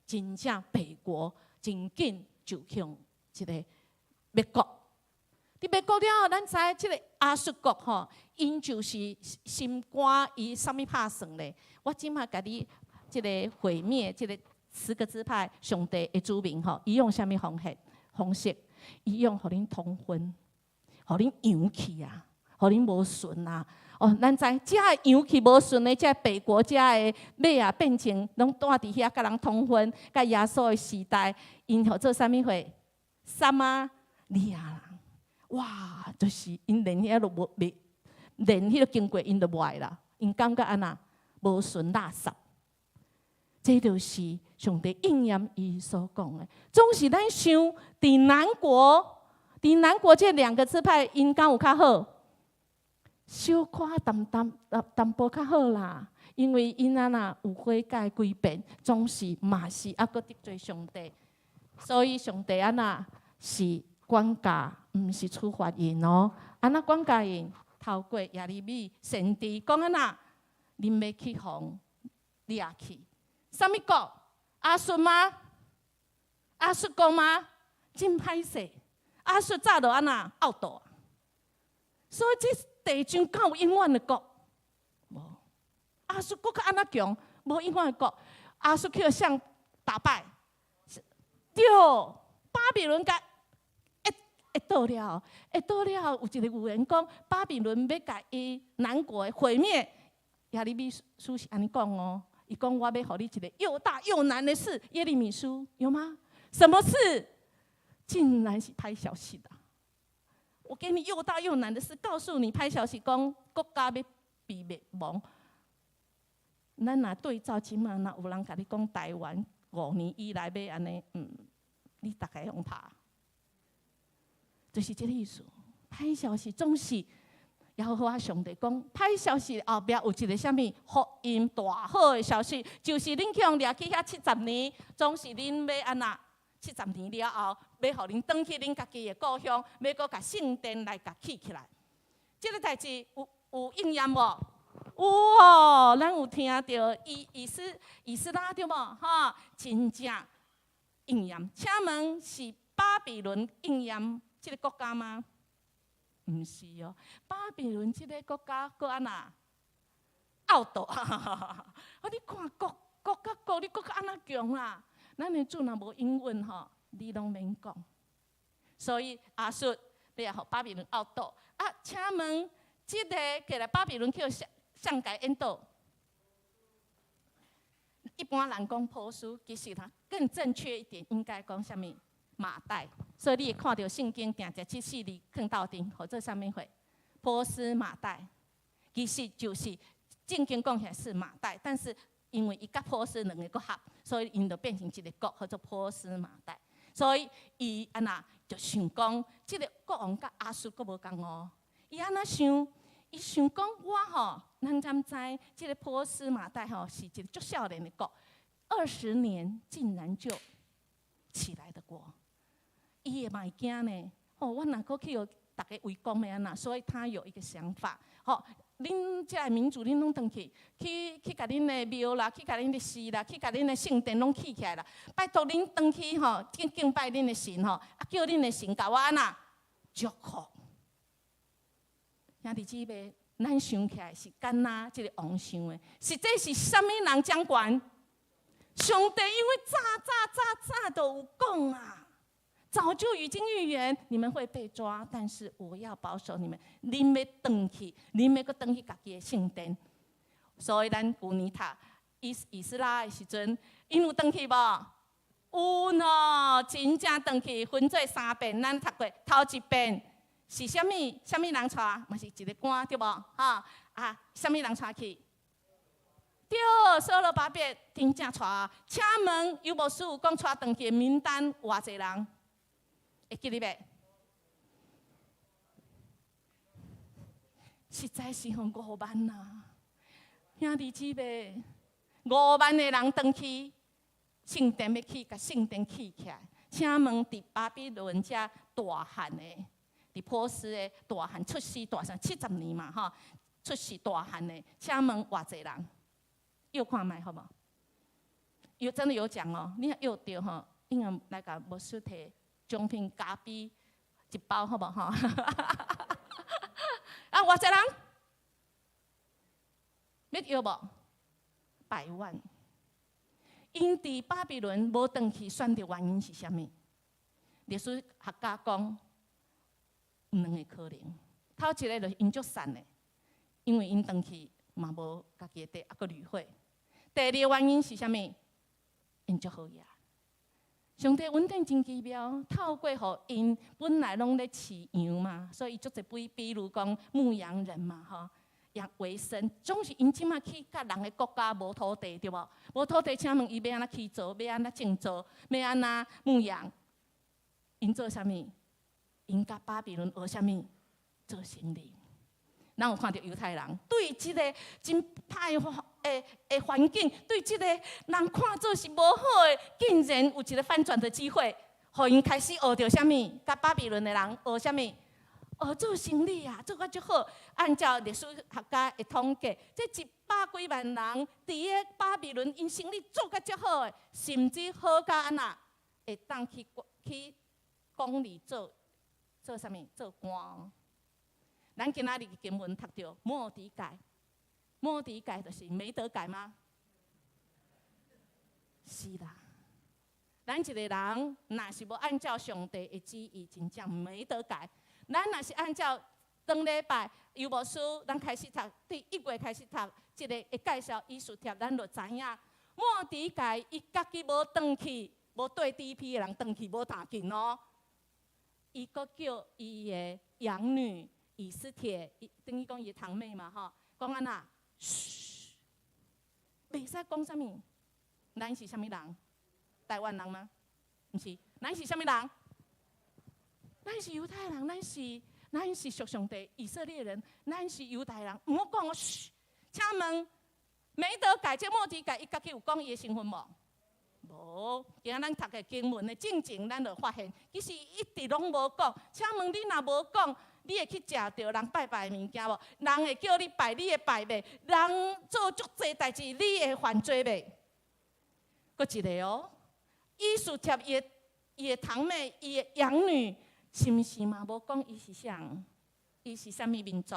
真正北國真緊就向這個滅國。佇滅國了後，咱知這個亞述國吼，𪜶就是心肝伊啥物拍算咧？我這擺共你這個毀滅，這個十個支派上帝的子民吼，伊用啥物方式？方式，伊用予恁通婚，予恁陽去啊，予恁無順啊。哦，咱知這个陽去無順的，這个北國這个尾仔變成攏蹛佇遐佮人通婚，佮耶穌的時代，𪜶予做啥物貨？撒瑪利亞人。哇！就是𪜶連遐都無袂，連彼個經過𪜶都無愛啦，𪜶感覺按怎無順垃圾。這就是上帝應驗伊所講的。總是咱想，佇南國，佇南國這兩個支派，𪜶敢有較好？小可淡淡淡薄較好啦，因為𪜶按怎有悔改歸變，總是嘛是猶閣得罪上帝，所以上帝按怎是管教，毋是處罰𪜶哦。按怎管教𪜶？透過耶利米先知講按怎，恁欲去予掠去，啥物國？亞述嗎？亞述國嗎？真歹勢，亞述早就按怎漚倒。所以這地上敢有永遠的國？無。亞述閣較按怎強？無永遠的國。亞述去予誰打敗？對，巴比倫共會倒了，會倒了。有一個預言講，巴比倫欲共伊南國的毀滅。耶利米書是按呢講哦，伊講我欲予你一個又大又難的事。耶利米書有嗎？什麼事？竟然是歹消息啊！我給你又大又難的事，告訴你歹消息，講國家欲被滅亡。咱若對照這馬，若有人共你講台灣5年以內欲按呢，你大概予拍，就是這個意思。歹消息總是耶和華上帝講，歹消息後壁有一個啥物福音大好的消息，就是恁去予掠去遐七十年，總是恁欲按怎？七十年了後，欲予恁轉去恁家己的故鄉，欲閣共聖殿來共起起來。這個代誌有應驗無？有哦，咱有聽著以斯拉對無？吼，真正應驗。請問是巴比倫應驗這個國家嗎？毋是哦，巴比倫這個國家閣按怎？漚倒！啊，你看國國佮國，你閣較按怎強啦？咱的主若無應允吼，你攏免講。所以亞述欲予巴比倫漚倒。啊，請問這個過來巴比倫去誰誰共引導？一般人講波斯，其實他更正確一點，應該講啥物？瑪代。所以你會看著聖經定定這四字囥鬥陣，號做啥物貨？波斯瑪代，其實就是正經講起來是瑪代，但是因為伊佮波斯兩个閣合，所以𪜶就變成一個國，號做波斯瑪代。所以伊按怎就想講，這個國王佮亞述閣無仝哦。伊按怎想？伊想講我吼，咱敢知這個波斯瑪代吼是一個足少年的國，20年竟然就起來的國，伊會嘛會驚呢？哦，我若閣去予逐家圍攻欲按怎，所以他有一個想法，吼，恁這个民族恁攏轉去，去共恁的廟啦，去共恁的寺啦，去共恁的聖殿攏起起來啦。拜託恁轉去吼，去敬拜恁的神吼，啊叫恁的神共我按怎祝福。兄弟姊妹，咱想起來是敢若這個王想的，實際是啥物人掌權？上帝因為早早早早都有講啊。早就已經預言你們會被抓，但是我要保守你們。恁欲轉去，恁欲閣轉去家己的聖殿。所以咱舊年讀以斯拉的時陣，𪜶有轉去無？有喏，真正轉去，分做三遍，咱讀過頭一遍是啥物？啥物人帶？嘛是一個官對無？哈啊，啥物人帶去？對，所羅巴伯真正帶。請問有無書講帶轉去的名單偌濟人？會記得袂？實在是吼5萬啊！兄弟姊妹，5萬個人轉去，聖殿欲起，共聖殿起起來。請問佇巴比倫遮大漢的，佇波斯的大漢出世大漢70年嘛吼，出世大漢的，請問偌濟人？又看覓好無？有真的有講哦，你若約著吼，應該來共牧師提獎品咖啡一包好無吼？啊，偌濟人？欲約無？百萬。𪜶佇巴比倫無轉去選擇原因是啥物？歷史學家講有兩個可能。頭一個就是𪜶足散的，因為𪜶轉去嘛無家己的地，猶閣旅會。第二個原因是啥物？𪜶足好額。上帝恩典真奇妙，透過予𪜶本來攏咧飼羊嘛，所以足濟比如講牧羊人嘛，吼。養為生，總是𪜶這馬去佮人的國家無土地對無？無土地，請問伊欲按怎起造？欲按怎種稻？欲按怎牧羊？𪜶做啥物？𪜶佮巴比倫學啥物？做生意。咱有看著猶太人對這个真歹的環境，對這個人看做是無好的，竟然有一個翻轉的機會，予𪜶開始學著啥物？佮巴比倫的人學啥物？學做生意啊，做甲足好。按照歷史學家的統計，這一百幾萬人佇个巴比倫，𪜶生意做甲足好的，甚至好甲按怎，會當去宮裡做做啥物？做官。咱今仔日經文讀著末底改，末底改就是沒得改嗎？是啦。咱一個人若是無按照上帝的旨意，真正沒得改。咱若是按照頂禮拜尤牧師，咱開始讀，對1月開始讀，這個會介紹以斯帖，咱就知影。末底改伊家己無轉去，無綴第一批的人轉去，無當緊哦。伊閣叫伊的養女以斯帖，等於講伊的堂妹嘛吼，講按怎？噓，袂使講啥物。咱是啥物人？台灣人嗎？毋是，咱是啥物人？咱是猶太人，咱是屬上帝以色列人，咱是猶太人。毋好講哦，噓。請問，沒得改，這末底改，伊家己有講伊的身份無？無。今仔咱讀的經文的進前，咱就發現，其實一直攏無講。請問你若無講，你會去食著人拜拜的物件無？人會叫你拜，你會拜袂？人做足濟代誌，你會犯罪袂？閣一个哦，以斯帖伊的堂妹，伊的養女。是毋是嘛？無講伊是啥？伊是啥物民族？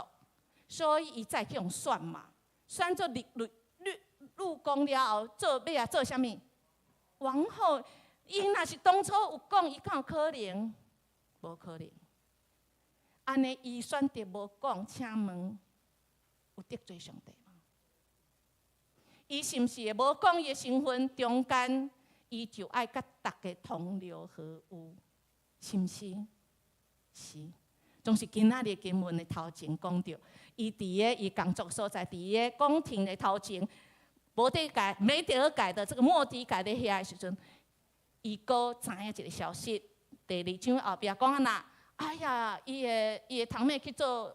所以伊再去予選嘛，選做入宮了後，做欲來做啥物？王後。伊若是當初有講，伊敢有可能？無可能。按呢，伊選擇無講，請問有得罪上帝嗎？伊是毋是會無講伊的身份中間，伊就愛佮逐家同流合污，是毋是？是，總是今仔日經文的頭前講著，伊佇个伊工作所在，佇个宮廷的頭前，無得改、沒得改的這個末底改佇遐的時陣，伊閣知影一個消息。第二章後壁講按怎？哎呀，伊的堂妹去做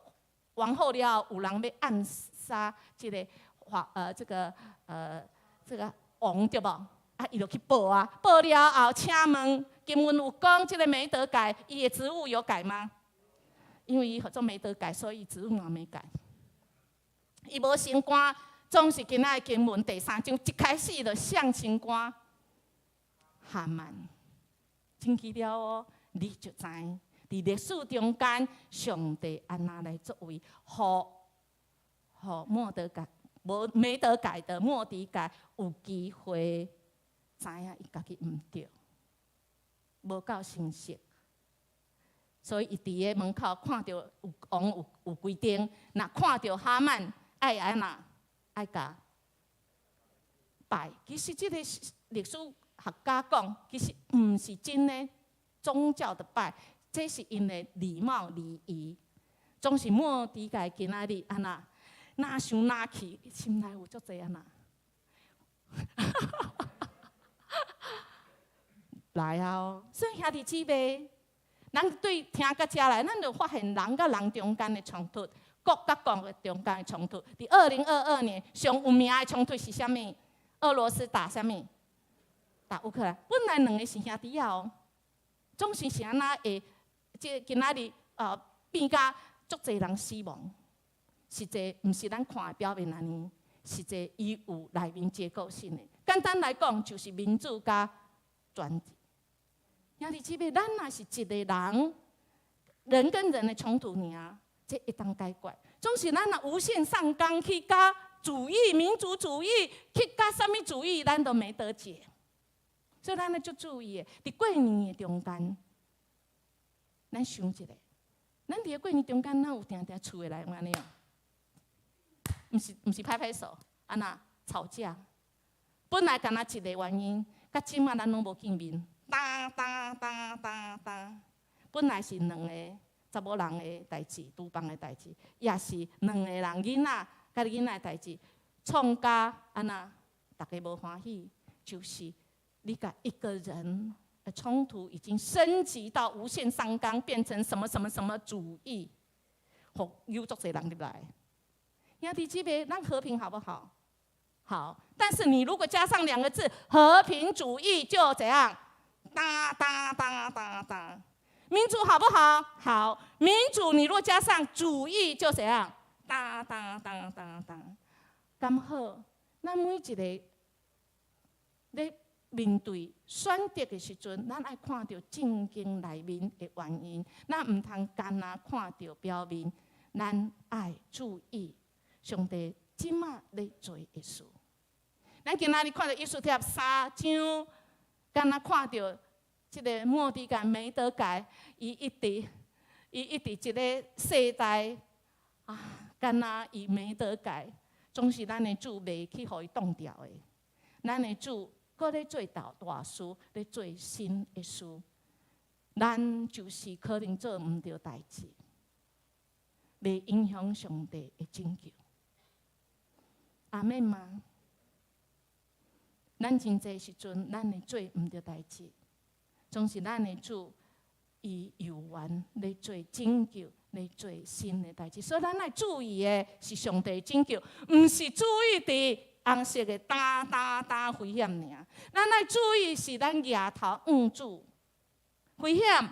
王后了，有人欲暗殺這个華呃這個呃這個王對無？啊，伊就去報啊，報了後，請問經文有講這個沒得改，伊的職務有改嗎？因為伊號做沒得改，所以職務嘛沒改。伊無升官，總是今仔的經文第三章一開始就誰升官，哈曼，真奇妙哦！你就知佇歷史中間，上帝按怎來作為，予予末底改無沒得改的末底改有機會知影伊家己毋對，無夠誠實，所以伊佇个門口看著有王有規定，若看著哈曼愛按怎愛共拜。其實這個歷史學家講，其實毋是真的宗教的拜，這是𪜶的禮貌禮儀。總是末底改今仔日按怎，若想若去，心內有足濟按怎。來啊！所以兄弟姊妹，咱對聽到遮來，咱就發現人佮人中間的衝突，國佮國的中間的衝突。佇2022年上有名的衝突是啥物？俄羅斯打啥物？打烏克蘭，本來兩个是兄弟仔哦，總是是按怎會？這今仔日變甲足濟人死亡，實際毋是咱看的表面按呢，實際伊有內面結構性的。簡單來講，就是民主佮專制。兄弟姊妹，咱若是一个人，人跟人的衝突爾，這會當解決。總是咱若無限上綱去佮主義、民主主義，去佮啥物主義，咱都沒得解。所以咱愛足注意的，佇過年的中間，咱想一下，咱佇個過年中間，哪有定定厝的內按呢哦？毋是拍拍手，按怎吵架？本來干焦一个原因，到這馬咱攏無見面，當當當當當。本來是兩個查某人的代誌，廚房的代誌，也是兩个人囡仔佮囡仔的代誌，創甲按怎，逐家無歡喜，就是你共一個人的衝突已經升級到無限上綱，變成什麼什麼什麼主義，予有足濟人入來。兄弟姊妹，咱和平好不好？好，但是你如果加上兩個字“和平主義”，就怎樣？噠噠噠噠噠。民主好不好？好，民主你若加上主義，就怎樣？噠噠噠噠噠。剛好，咱每一個咧面對選擇的時陣，咱愛看著聖經內面的原因，咱毋通干焦看著表面，咱愛注意上帝這馬咧做的事。咱今仔日看著以斯帖三章，敢若看著這个末底改、沒得改，伊一直一个世代啊，敢若伊沒得改，總是咱的主袂去予伊擋牢的。咱的主閣咧做大大事，咧做新的事，咱就是可能做毋著代誌，袂影響上帝的拯救。阿們嗎？咱真濟時陣，咱會做毋著代誌，總是咱的主伊猶原咧做拯救，咧做新的代誌。所以咱愛注意的是上帝拯救，毋是注意佇紅色的焦焦焦危險爾。咱愛注意是咱舉頭向主危險。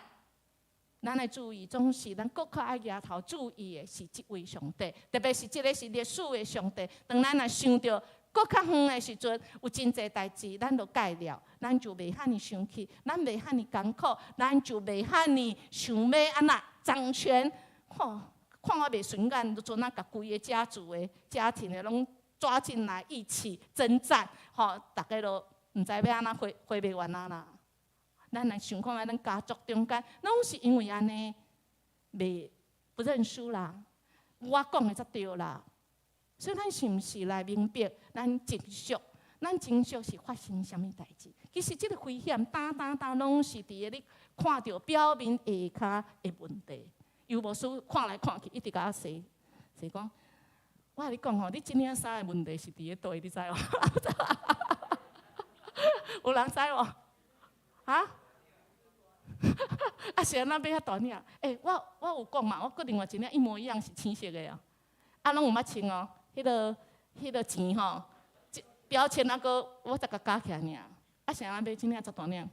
咱愛注意，總是咱閣較愛舉頭注意的是這位上帝，特別是這个是歷史的上帝。當咱若想著閣較遠的時陣，有真濟代誌，咱就改了，咱就袂遐爾生氣，咱袂遐爾艱苦，咱就袂遐爾想欲按怎掌權。看，看我袂順眼，就陣仔共規个家族的家庭的攏抓進來一起征戰，吼，逐家都毋知欲按怎花花袂完啊啦。咱來想看覓，咱家族中間攏是因為按呢，袂不認輸啦，我講的才對啦。所以咱是毋是來明白，咱珍惜，咱珍惜是發生啥物代誌？其實這个危險，焦焦焦攏是佇个你看著表面下跤的問題。尤牧師看來看去，一直共我說，說講，我共你講吼，你這領衫的問題是佇咧佗，你知無？有人知無？啊？啊是按怎買遐大領？欸，我有講嘛，我閣另外一領一模一樣是青色的啊，啊攏有捌穿哦。彼个錢吼，標籤啊，閣我才共加起來爾。啊是按怎買這領遮大領？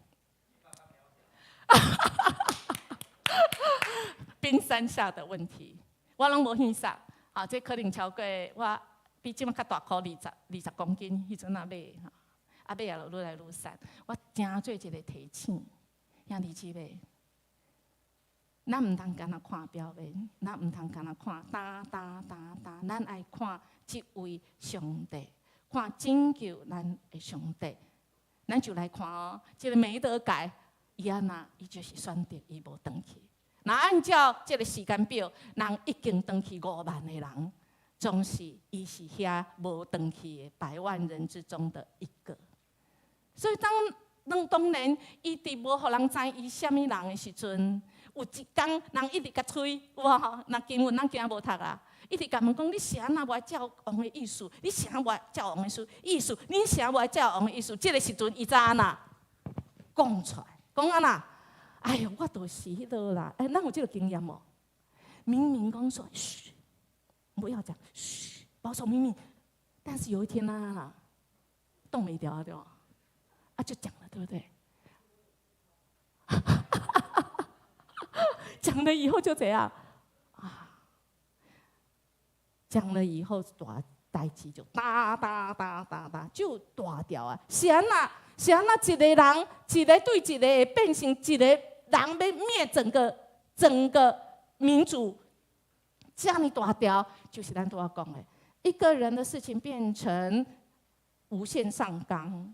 冰山下的問題，我攏無欣賞。啊，這可能超過我比這馬較大箍20公斤，彼陣仔買的吼。啊買啊，就愈來愈瘦。我誠做一个提醒，兄弟姊妹，咱毋通干焦看表面，咱毋通干焦看焦焦焦焦，咱愛看這位上帝，看拯救咱的上帝。咱就來看哦，這个沒得改，伊按怎，伊就是選擇伊無轉去。若按照這个時間表，人已經轉去5萬个人，總是伊是遐無轉去的百萬人之中的一個。所以當當當然，伊佇無予人知伊啥物人的時陣，有一工人一直共催，有無吼？若經文咱今無讀啊，一直共問講：你是按怎無愛照王的意思？你是按怎無愛照王的意思？你是按怎無愛照王的意思？這个時陣，伊才按怎講出來？講按怎？哎喲，我就是彼落啦！欸，咱有這个經驗無？明明講說，噓，不要講，噓，保守秘密。但是有一天啊，擋袂牢對無？啊，就講了，對不對？講了以後就怎樣？啊，講了以後大代誌就噠噠噠噠噠就大條啊！是按怎？是按怎？一個人，一個對一個會變成一個人欲滅整個民族，遮爾大條，就是咱拄仔講的，一個人的事情變成無限上綱，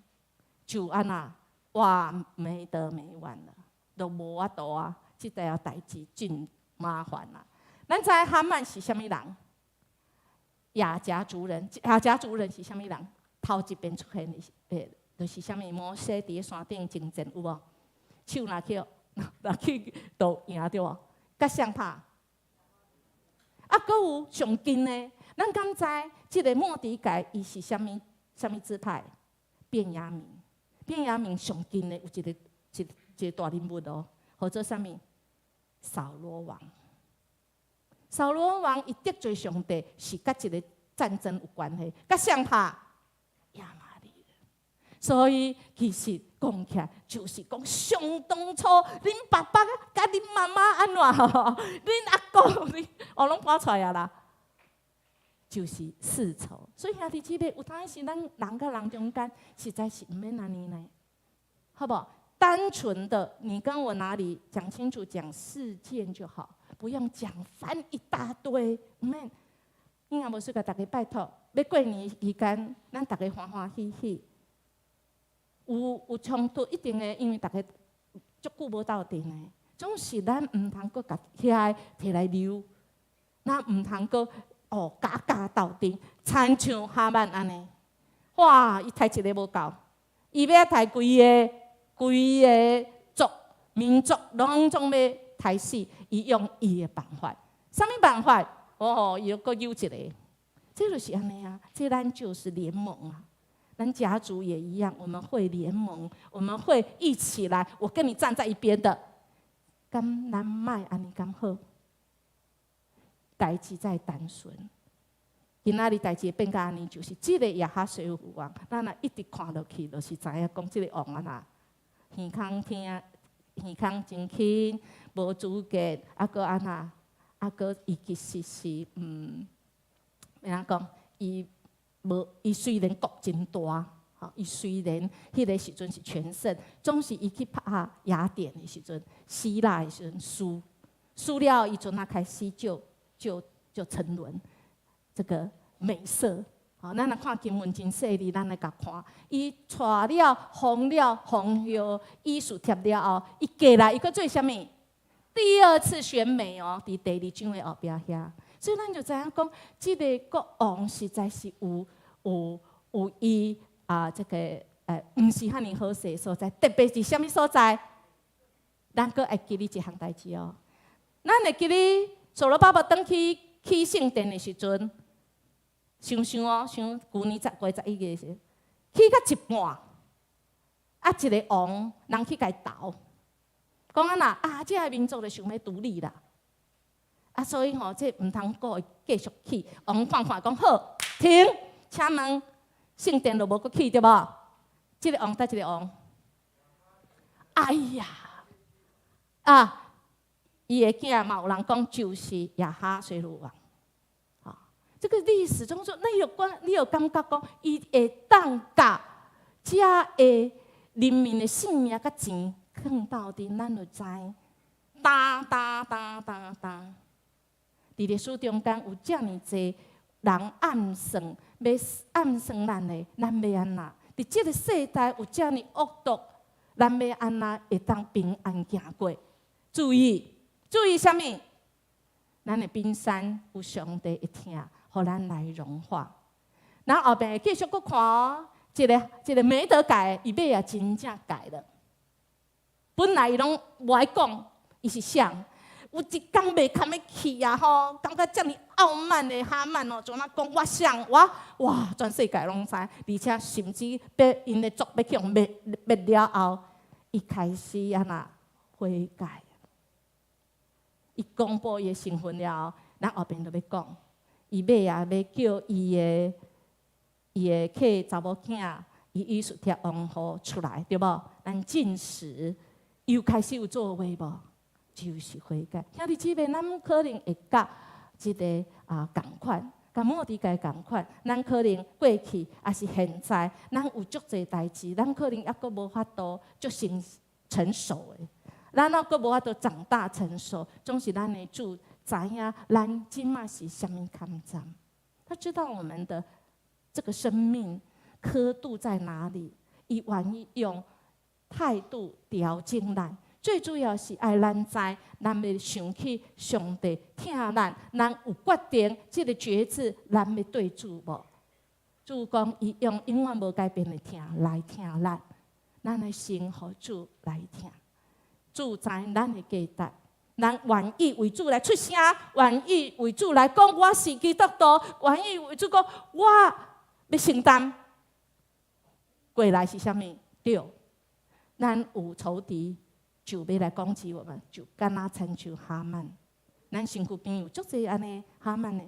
就按怎？哇，沒得沒完了，都無法度啊！這條代誌真麻煩啊！咱知哈曼是啥物人？亞甲族人，亞甲族人是啥物人？頭一遍出現的是，就是啥物？摩西佇山頂征戰有無？手若去，若去就贏對無？佮誰拍？啊，閣有上近的，咱敢知這個末底改伊是啥物？啥物支派？便雅憫，便雅憫上近的有一個大人物哦，號做啥物？掃羅王。掃羅王伊得罪上帝，是佮一個戰爭有關係，佮誰拍？亞瑪力人。所以其實講起來，就是講相當初，恁爸爸佮恁媽媽按怎？恁阿公，恁我攏搬出來啊啦。就是世仇。所以兄弟姊妹，有當時咱人佮人中間，實在是毋免按呢呢，好無？單純的，你跟我哪裡講清楚，講事件就好，不用講翻一大堆，毋免。你若無說共大家拜託，欲過年期間，咱大家歡歡喜喜。有衝突一定會，因為大家足久無鬥陣的，總是咱毋通閣共遐个提來溜，咱毋通閣哦加加鬥陣，親像哈曼按呢，哇！伊刣一个無夠，伊欲刣規个規个族民族攏總欲刣死，伊用伊的辦法，啥物辦法？哦，伊又閣誘一個，這就是按呢啊，這咱就是聯盟啊。咱家族也一樣，我們會聯盟，我們會一起來，我跟你站在一邊的。敢咱莫按呢敢好？代誌才單純。今仔日代誌變甲按呢，就是這個亞哈隨魯王，咱若一直看落去，就是知影講這個王按怎，耳空聽，耳空真輕，無資格，啊閣按怎，啊閣伊其實是欲按怎講，伊。無，伊雖然國真大，吼，伊雖然彼個時陣是全盛，總是伊去拍雅典的時陣，希臘的時陣輸，輸了伊陣仔開始就沉淪，這個美色，吼，咱若看經文真細膩，咱來共看，伊娶了封了皇后以斯帖了後，伊過來伊閣做啥物？第二次選美哦，佇第二章的後壁遐。所以咱就知影講，這個國王實在是有伊啊，這個毋是遐爾好勢所在，特別是啥物所在？咱閣會記得一項代誌哦。咱會記得所羅巴伯轉去起聖殿的時陣，想想哦，想舊年10月11日時，起到一半，啊，一個王人去共伊投，講按怎啊？這个民族就想欲獨立啦。啊，所以吼，這毋通閣繼續起。王看看講好，停，請問聖殿就無閣起對無？這個王佗一個王？哎呀，啊，伊的囝嘛有人講就是亞哈隨魯王。啊，這個歷史中說，你有關，你有感覺講，伊會當共遮个人民的性命佮錢囥鬥陣，咱就知，噠噠噠噠噠。佇歷史中間有遮爾濟人暗算，欲暗算咱的，咱欲按怎？佇這個世代有遮爾惡毒，咱欲按怎會當平安行過？注意，注意啥物？咱的冰山有上帝的疼，予咱來融化。咱後壁繼續閣看哦，這個這個末底改，伊尾仔真正改了。本來伊攏無愛講，伊是誰？有一工袂堪欲去啊吼，感覺遮爾傲慢的哈曼哦，怎啊講我誰我哇，全世界攏知，而且甚至欲𪜶的族欲去予滅滅了後，伊開始按怎悔改。伊公布伊的身份了後，咱後邊就欲講，伊尾仔欲叫伊的契查某囝。伊以斯帖王后出來，對無？咱禁食又開始有作為無？就是悔改。兄弟姊妹，咱可能會佮這个仝款，佮末底改仝款。咱可能過去抑是現在，咱有足濟代誌，咱可能猶閣無法度足成成熟的，咱猶閣無法度長大成熟。總是咱的主知影，咱這馬是啥物坎站。他知道我們的這個生命刻度在哪裡，伊願意用態度調整咱。最主要是愛咱知，咱欲想起上帝疼咱，咱有決定這个決志，咱欲對主無？主講伊用永遠無改變的疼來疼咱，咱來先予主來疼。主知咱的價值，咱願意為主來出聲，願意為主來講我是基督徒，願意為主講我欲承擔。過來是啥物？對，咱有仇敵。就欲來攻擊我們，就敢若親像哈曼。咱身軀邊有足濟按呢哈曼的，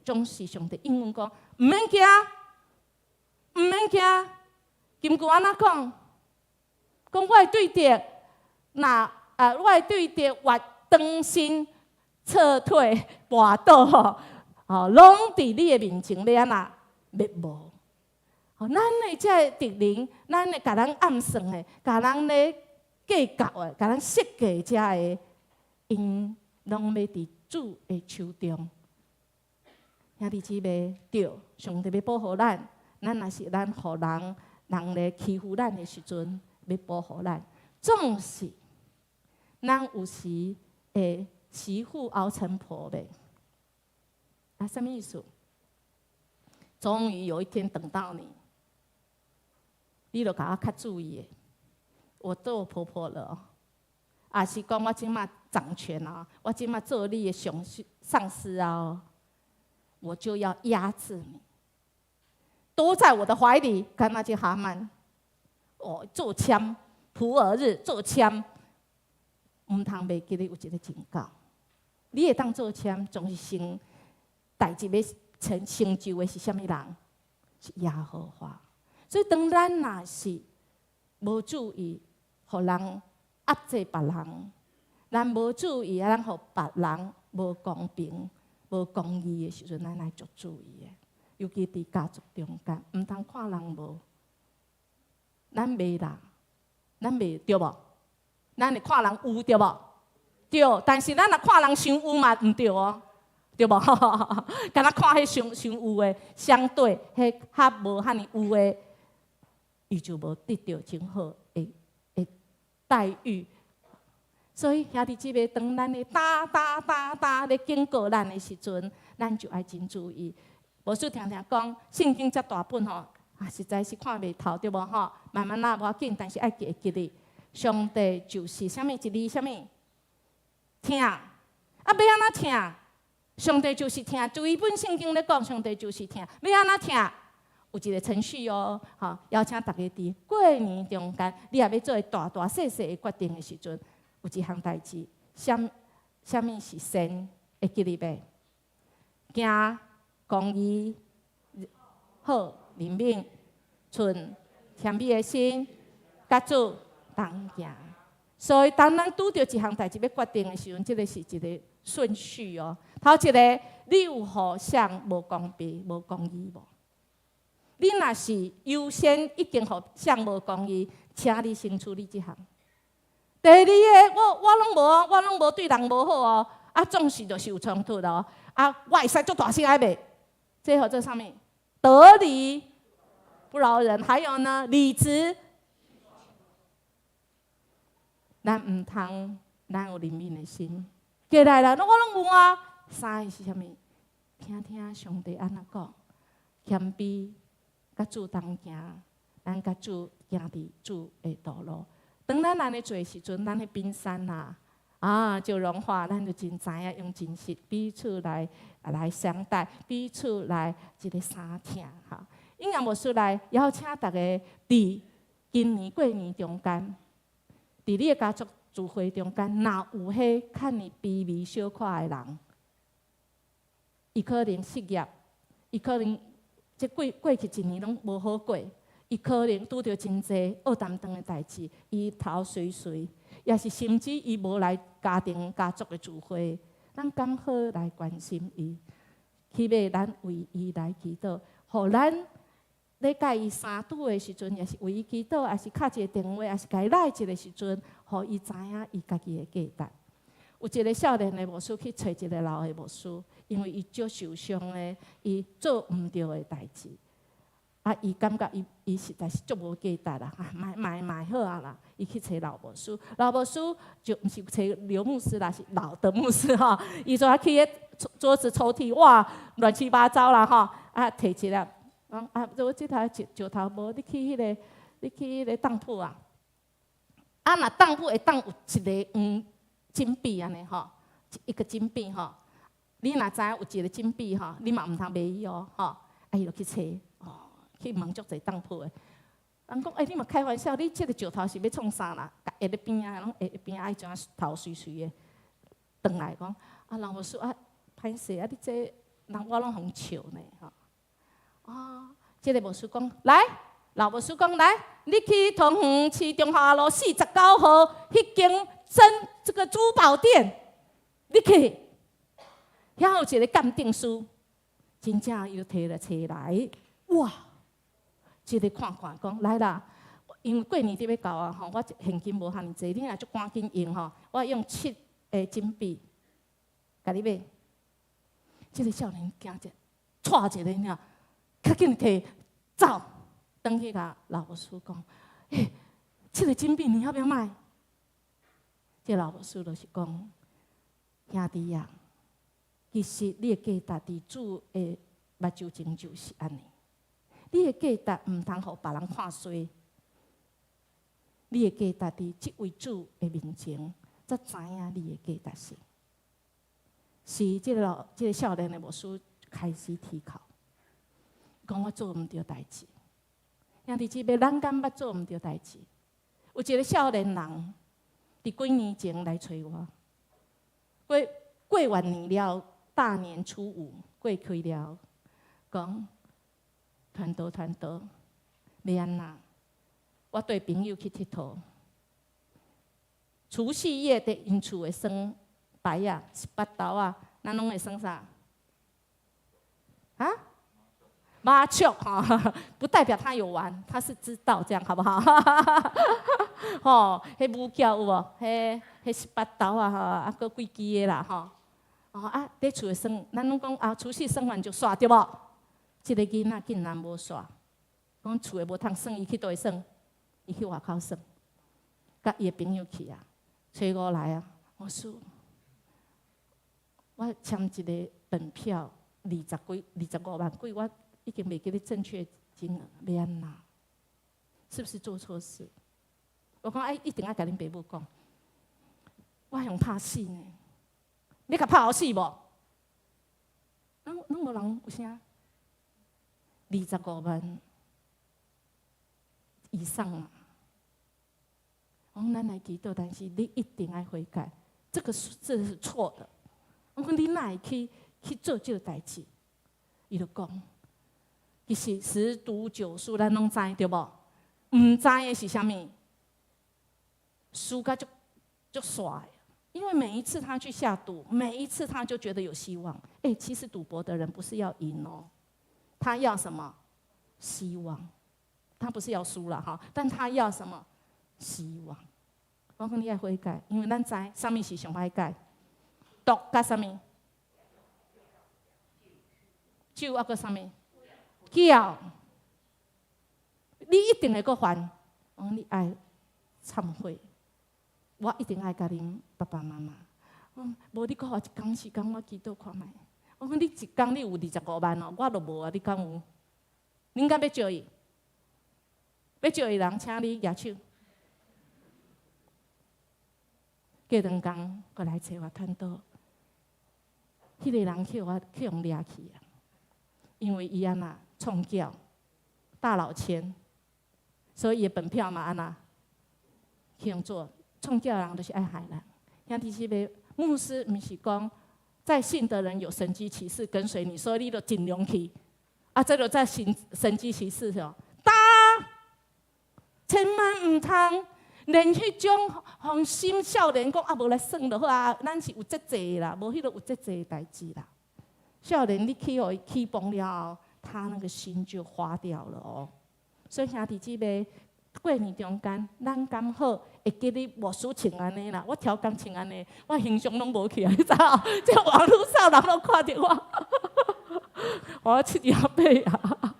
總是上帝應允講，毋免驚，毋免驚。金句按怎講？講我會對敵，若我會對敵越轉身撤退跋倒吼，哦，攏佇你的面前欲按怎滅無？哦，咱的這个敵人，咱會共咱暗算的，共咱咧計較的，共咱設計遮个，𪜶攏欲佇主的手中。兄弟姊妹，對，上帝欲保護咱，咱若是咱予人人咧欺負咱的時陣，欲保護咱，總是咱有時會媳婦熬成婆唄。啊，啥物意思？終於有一天等到你，你著共我較注意的。我做婆婆了，抑是講我這馬掌權啊，我這馬做你的上司啊，我就要壓制你，都在我的懷裡。敢若這哈曼，哦，做籤，普珥日做籤，毋通袂記得有一个警告，你會當做籤，總是先代誌欲成成就的是啥物人？是耶和華。所以當咱若是無注意，予人壓制別人，咱無注意啊，咱予別人無公平、無公義的時陣，咱愛足注意的。尤其佇家族中間，毋通看人無，咱袂啦，咱袂對無？咱會看人有對無？對，但是咱若看人傷有嘛，毋對哦，對無？敢若看彼傷傷有的，相對彼較無遐爾有的，伊就無得著真好的待遇。所以兄弟姊妹，當咱的打打打打咧警告咱的時陣，咱就愛真注意。牧師常常講，聖經遮大本吼，啊，實在是看袂透，對無吼？慢慢仔無要緊，但是愛記會記得，上帝就是啥物一字啥物疼，啊，欲按怎疼？上帝就是疼，規本聖經咧講，上帝就是疼，欲按怎疼？有一个程序哦，吼，邀請大家佇過年中間，你若欲做大大細細的決定的時陣，有一項代誌，啥物是善，會記得袂？行公義、好憐憫、存謙卑的心，佮主同行。所以，當咱拄著一項代誌欲決定的時陣，這个是一个順序哦。頭一个，你有予誰無公平、無公義無？你若是優先已經予誰無公義，請你先處理這項。第二个，我攏無，我攏無對人無好哦，啊，總是就是有衝突哦。啊，我會使足大聲愛罵，這號做啥物？得理不饒人，還有呢，理直。咱毋通，咱有憐憫的心。過來啦，我攏有啊。三个是啥物？聽聽上帝按怎講，謙卑，佮主同行，咱佮主行佇主的道路。當咱按呢做的時陣，咱的冰山啊，啊就融化，咱就真知影用真實彼此來相待，彼此來一个相疼哈。應該牧師來邀請大家佇今年過年中間，佇你的家族聚會中間，若有彼較爾卑微小可的人，伊可能失業，伊可能這過過去一年攏無好過，伊可能拄著真濟僫澹斷的代誌，伊頭垂垂，抑是甚至伊無來家庭家族的聚會，咱敢好來關心伊，起碼咱為伊來祈禱，予咱咧佮伊相拄的時陣，抑是為伊祈禱，抑是敲一個電話，抑是共伊來一個時陣，予伊知影伊家己的價值。有一個少年的牧師去揣一個老的牧師，因為伊足受傷的，伊做毋著的代誌。啊！伊感覺伊實在是足無價值啦，啊，賣賣賣好啊啦！伊去揣老牧師，老牧師就毋是揣劉牧師啦，是老的牧師吼。伊就去彼桌子抽屜，哇，亂七八糟啦吼！啊，提一粒，講啊，我這台石石頭無，你去彼個當鋪啊。啊，若當鋪會當有一个黃金幣按呢吼，一個金幣吼。你若知影有一個金幣吼，你嘛毋通賣伊哦，吼。啊，伊就去揣。去問足濟當鋪的，人講，欸，你嘛開玩笑，你這个石頭是欲創啥啦？共挹咧邊仔，攏挹邊仔，愛怎頭垂垂的，轉來講，啊，老牧師啊，歹勢啊，你這人我攏予人笑呢，吼。啊，這个牧師講，來，老牧師講，來，你去桃園市中華路49號彼間真這個珠寶店，你去，遐有一个鑑定師，真正伊就提了揣來，哇！這个看看講來啦，因為過年佇欲到啊吼，我現金無遐爾濟，你若足趕緊用吼，我用七个金幣，共你買。這个少年驚者，掣一个爾，較緊提走，轉去共老牧師講，欸，七个金幣你要不要買？這老牧師就是講，兄弟啊，其實你的價值佇主的目睭前就是按呢。你的價值毋通予別人看衰，你的價值佇這位主的面前，才知影你的價值性。是這个老這个少年的牧師開始啼哭，講我做毋著代誌。兄弟姊妹，咱敢捌做毋著代誌？有一個少年人，佇幾年前來揣我，過過完年了，大年初五過開了，講。傳道傳道，欲按怎？我綴朋友去𨑨迌。除夕夜佇𪜶厝會耍牌仔，十八豆仔，咱攏會耍啥？啊？麻將吼，不代表他有玩，他是知道這樣好不好？吼，彼武俠有無？彼彼十八豆仔吼，啊，閣幾支的啦吼。哦啊，佇厝會耍，咱攏講啊，除夕耍完就煞對無？這个囡仔竟然無煞，講厝的無通耍，伊去佗位耍？伊去外口耍，佮伊的朋友去啊，初五來啊，我說我簽一个本票二十幾、25萬幾，我已經袂記得正確金額，欲按怎？是不是做錯事？我講哎，一定愛共恁爸母講，我予拍死呢，你共拍予死無？攏攏無人有聲。25萬以上啊！我講咱來祈禱，但是你一定愛悔改，這個是這是錯的。我講你哪會去去做這個代誌？伊就講，其實十賭九輸，咱攏知對無？毋知的是啥物？輸甲足足煞的，因為每一次他去下賭，每一次他就覺得有希望。欸，其實賭博的人不是要贏哦。他要什麼？希望。他不是要輸了哈，但他要什麼？希望。我講你愛悔改，因為咱知啥物是上歹改，毒佮啥物？酒抑閣啥物？叫。你一定會閣犯。我講你愛懺悔，我一定愛共恁爸爸媽媽。無你閣予我一工時間，我祈禱看覓。我講你一工你有25萬哦，我都無啊，你敢有？恁敢欲借伊？欲借伊人，請你舉手。過兩工，閣來揣我傳道，彼个人去我去予掠去啊，因為伊按怎創繳大老千，所以伊的本票嘛按怎去予做創繳的人，就是愛害人。兄弟姊妹，牧師毋是講在信的人有神蹟奇事跟隨你，所以你就盡量去。啊，這就在神神蹟奇事吼，打千萬毋通連彼種放心少年講啊，無來算就好啊，咱是有節制的啦，無彼個有節制的代誌啦。少年你去予伊起崩了後，他那個心就花掉了哦。所以兄弟姊妹，過年中間，咱敢好會記得牧師穿按呢啦？我超工穿按呢，我形象攏無去啊，你知無？這網路上人攏看著我，我78啊。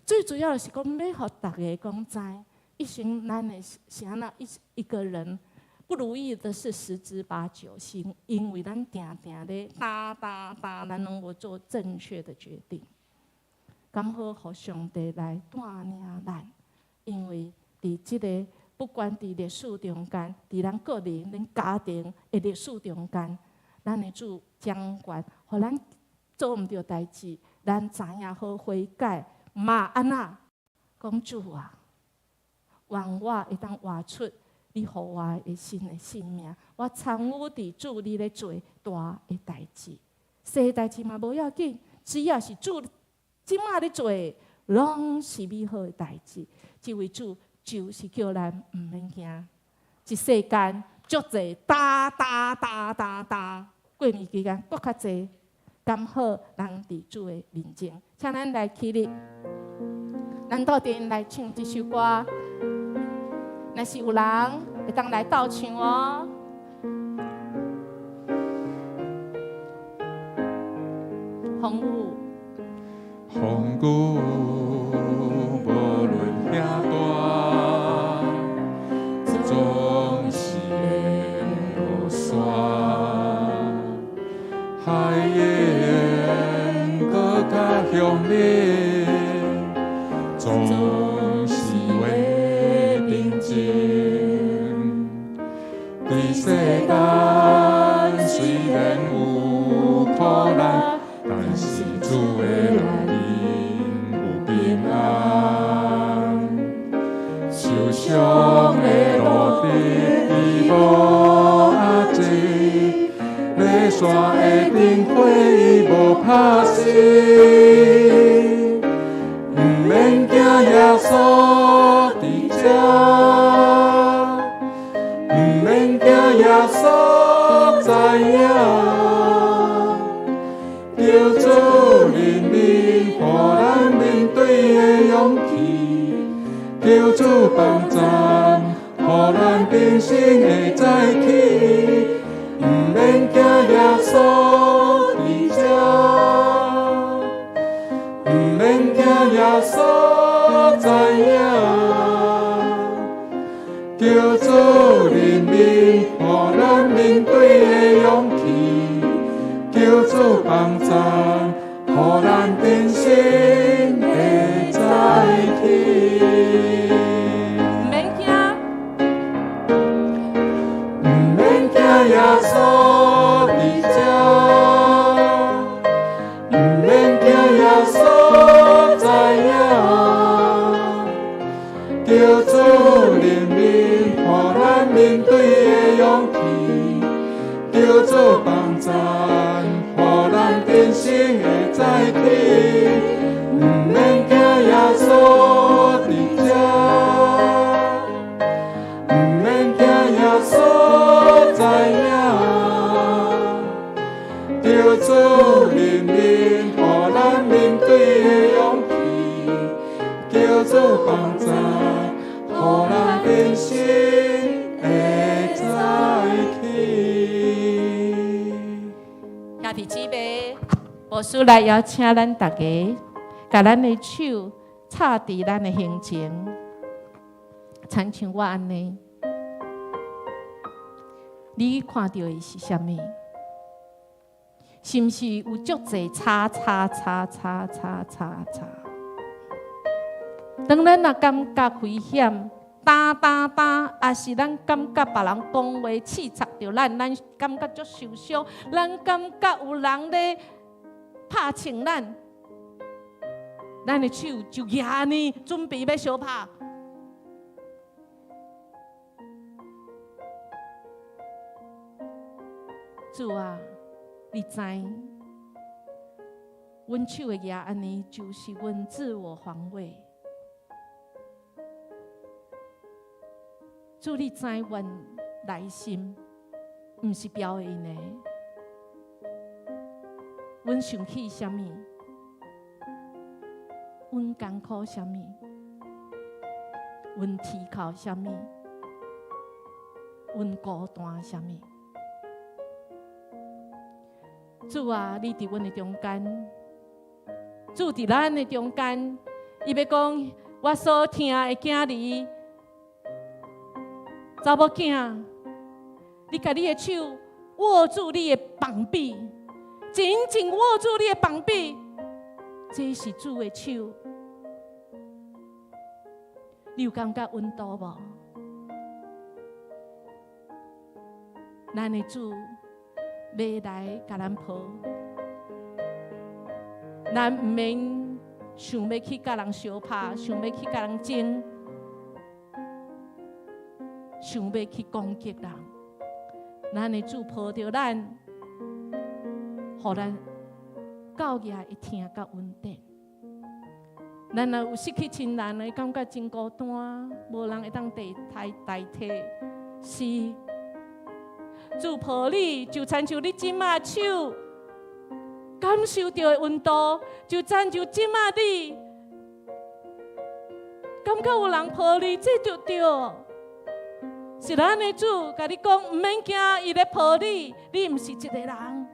最主要的是講，欲予大家講知，一生咱的是按怎一個人不如意的事十之八九，是因為咱定定咧打打打，咱攏無做正確的決定。剛好予上帝來帶領咱，因為佇這個不管佇歷史中間，佇咱個人、咱家庭的歷史中間，咱的主掌權，予咱做毋著代誌，咱知影好悔改，嘛按怎講主啊，願我會當活出你予我的新的生命，我參與佇主你咧做大的代誌，細代誌嘛無要緊，只要是主這馬咧做，攏是美好的代誌。這位主就是叫咱毋免驚，這世間足濟打打打打打，過年期間閣較濟，剛好人佇主的面前，請咱來起立，咱鬥陣來唱這首歌。若是有人會當來鬥唱哦。風雨，風雨無論遐大，總是會落山。海湧閣較強烈，總是會平靜。佇世間雖然有苦難，但是主的內面有平安。受傷的蘆竹伊無壓制，禮山的燈火伊無拍熄。毋免驚耶穌佇這，毋免驚耶穌知影。求主憐憫，予咱面對的勇氣；求主幫贊，予咱重新會再起。毋免驚耶穌佇這，毋免驚耶穌知影。求主憐憫，予咱面對的勇氣；求主幫贊，予咱重新會再起。毋免驚，毋免驚耶穌佇這，毋免驚耶穌知影。求主憐憫，予咱面對的勇氣；求主幫贊，予咱重新會再起。毋免驚耶穌佇這，毋免驚耶穌知影。求主憐憫，予咱面對的勇氣；求主幫贊，予咱重新會再起。兄弟姊妹，牧師來邀請咱大家，共咱的手插佇咱的胸前，親像我按呢，你看著的是啥物？是毋是有足濟叉叉叉叉叉叉叉？當咱若感覺危險，打打打，抑是咱感覺別人講話刺插著咱，咱感覺足受傷，咱感覺有人咧拍銃咱，咱的手就舉按呢，準備欲相拍。主啊，你知，阮手會舉按呢，就是阮自我防衛。主，你知阮內心毋是表現的，阮想起啥物？阮艱苦啥物？阮倚靠啥物？阮孤單啥物？主啊，你佇阮的中間，主佇咱的中間，伊欲講我所疼的囝兒，查某囝，你共你的手握住你的膀臂，緊緊握住你的膀臂，這是主的手。你有感覺溫度無？咱的主欲來共咱抱，咱毋免想欲去共人相拍，想欲去共人爭，想欲去攻擊人。咱的主抱著咱，予咱到遐會疼佮穩定。咱若有失去親人，會感覺真孤單，無人會當代替。是主抱你，就親像你這馬手感受著的溫度，就親像這馬你感覺有人抱你，這就對。是咱的主共你講，毋免驚，伊咧抱你，你毋是一个人。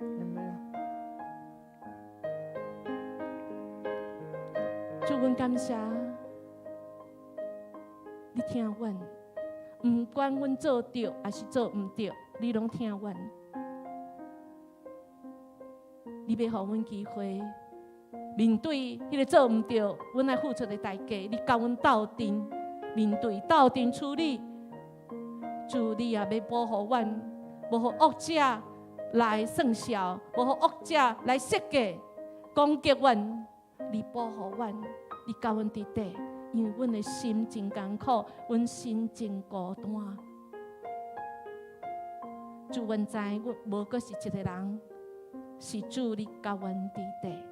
主，阮感謝你疼阮，毋管阮做對抑是做毋對，你攏疼阮。你欲予阮機會面對彼个做毋對，阮愛付出的代價。你共阮鬥陣面對，鬥陣處理。主，你也欲保護阮，無予惡者來算數，無予惡者來設計攻擊阮。你保護阮，你共阮佇底，因為阮的心真艱苦，阮心真孤單。主，阮知阮無閣是一个人，是主你共阮佇底，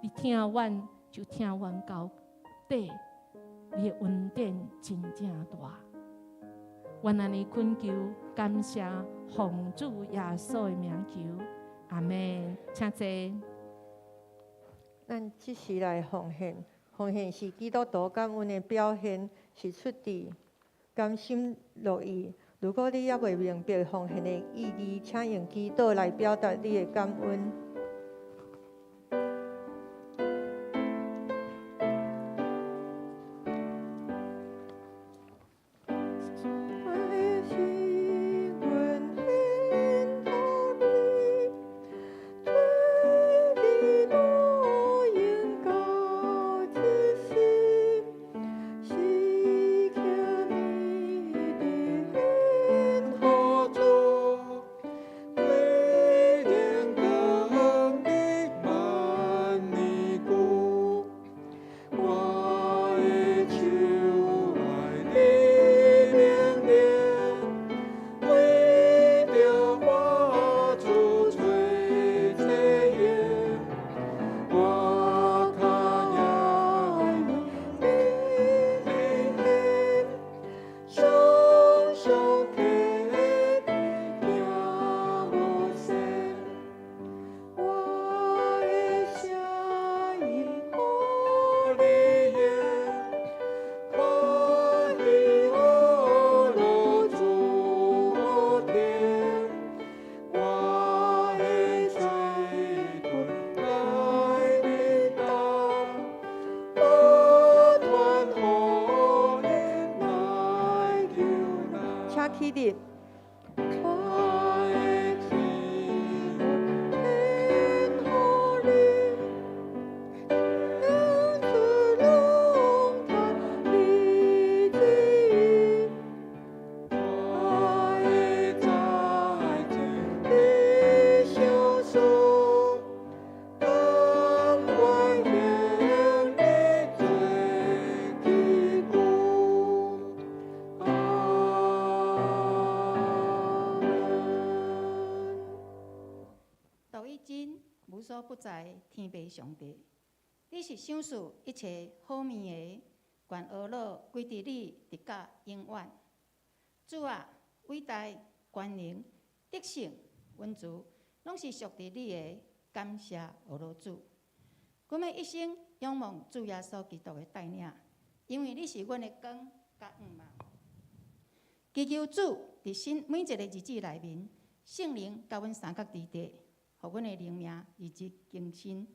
你疼阮就疼阮到底，你的恩典真正大。阮按呢懇求，感謝奉主耶穌的名求，阿們。請坐。咱這時來奉獻，奉獻是基督徒感恩的表現，是出自甘心樂意。如果你猶未明白奉獻的意義，請用祈禱來表達你的感恩。請起立。獨一真無所不在天父上帝，你是賞賜一切好物的，願呵咾歸佇你，直到永遠。主啊，偉大、權能、得勝、恩慈，攏是屬佇你的。感謝阿羅主。阮欲一生仰望主耶穌基督的帶領，因為你是阮的光佮向望。祈求主佇新每一个日子內面，聖靈佮阮相佮佇地，予阮的靈命日日更新。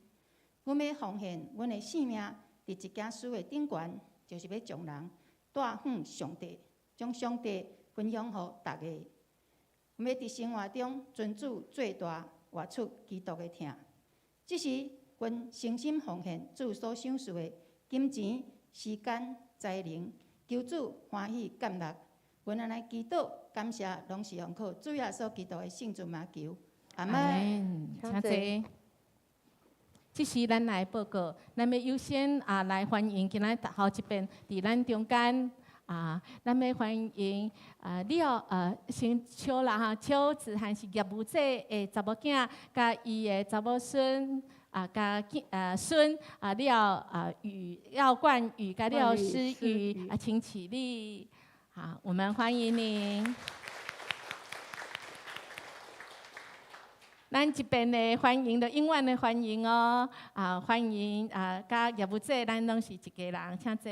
阮欲奉獻阮的性命，佇這件事的頂懸，就是欲將人帶向上帝，將上帝分享予逐家。阮欲佇生活中尊主最大，活出基督的疼。這是阮誠心奉獻主所賞賜的金錢、時間、才能，求主歡喜接納。阮按呢祈禱，感謝，攏是奉靠主耶穌基督的聖尊名求。阿門。請坐。這時咱來報告，咱欲優先啊來歡迎今仔日頭一遍佇咱中間啊，咱欲歡迎啊廖姓邱啦哈，邱子涵是業務姐的查某囝，佮伊的查某孫啊，佮孫啊廖啊宇廖冠宇佮廖思雨啊，請起立，好，我們歡迎您。咱這邊的歡迎，就永遠的歡迎哦！啊，歡迎啊，佮業務姐，咱攏是一家人，請坐。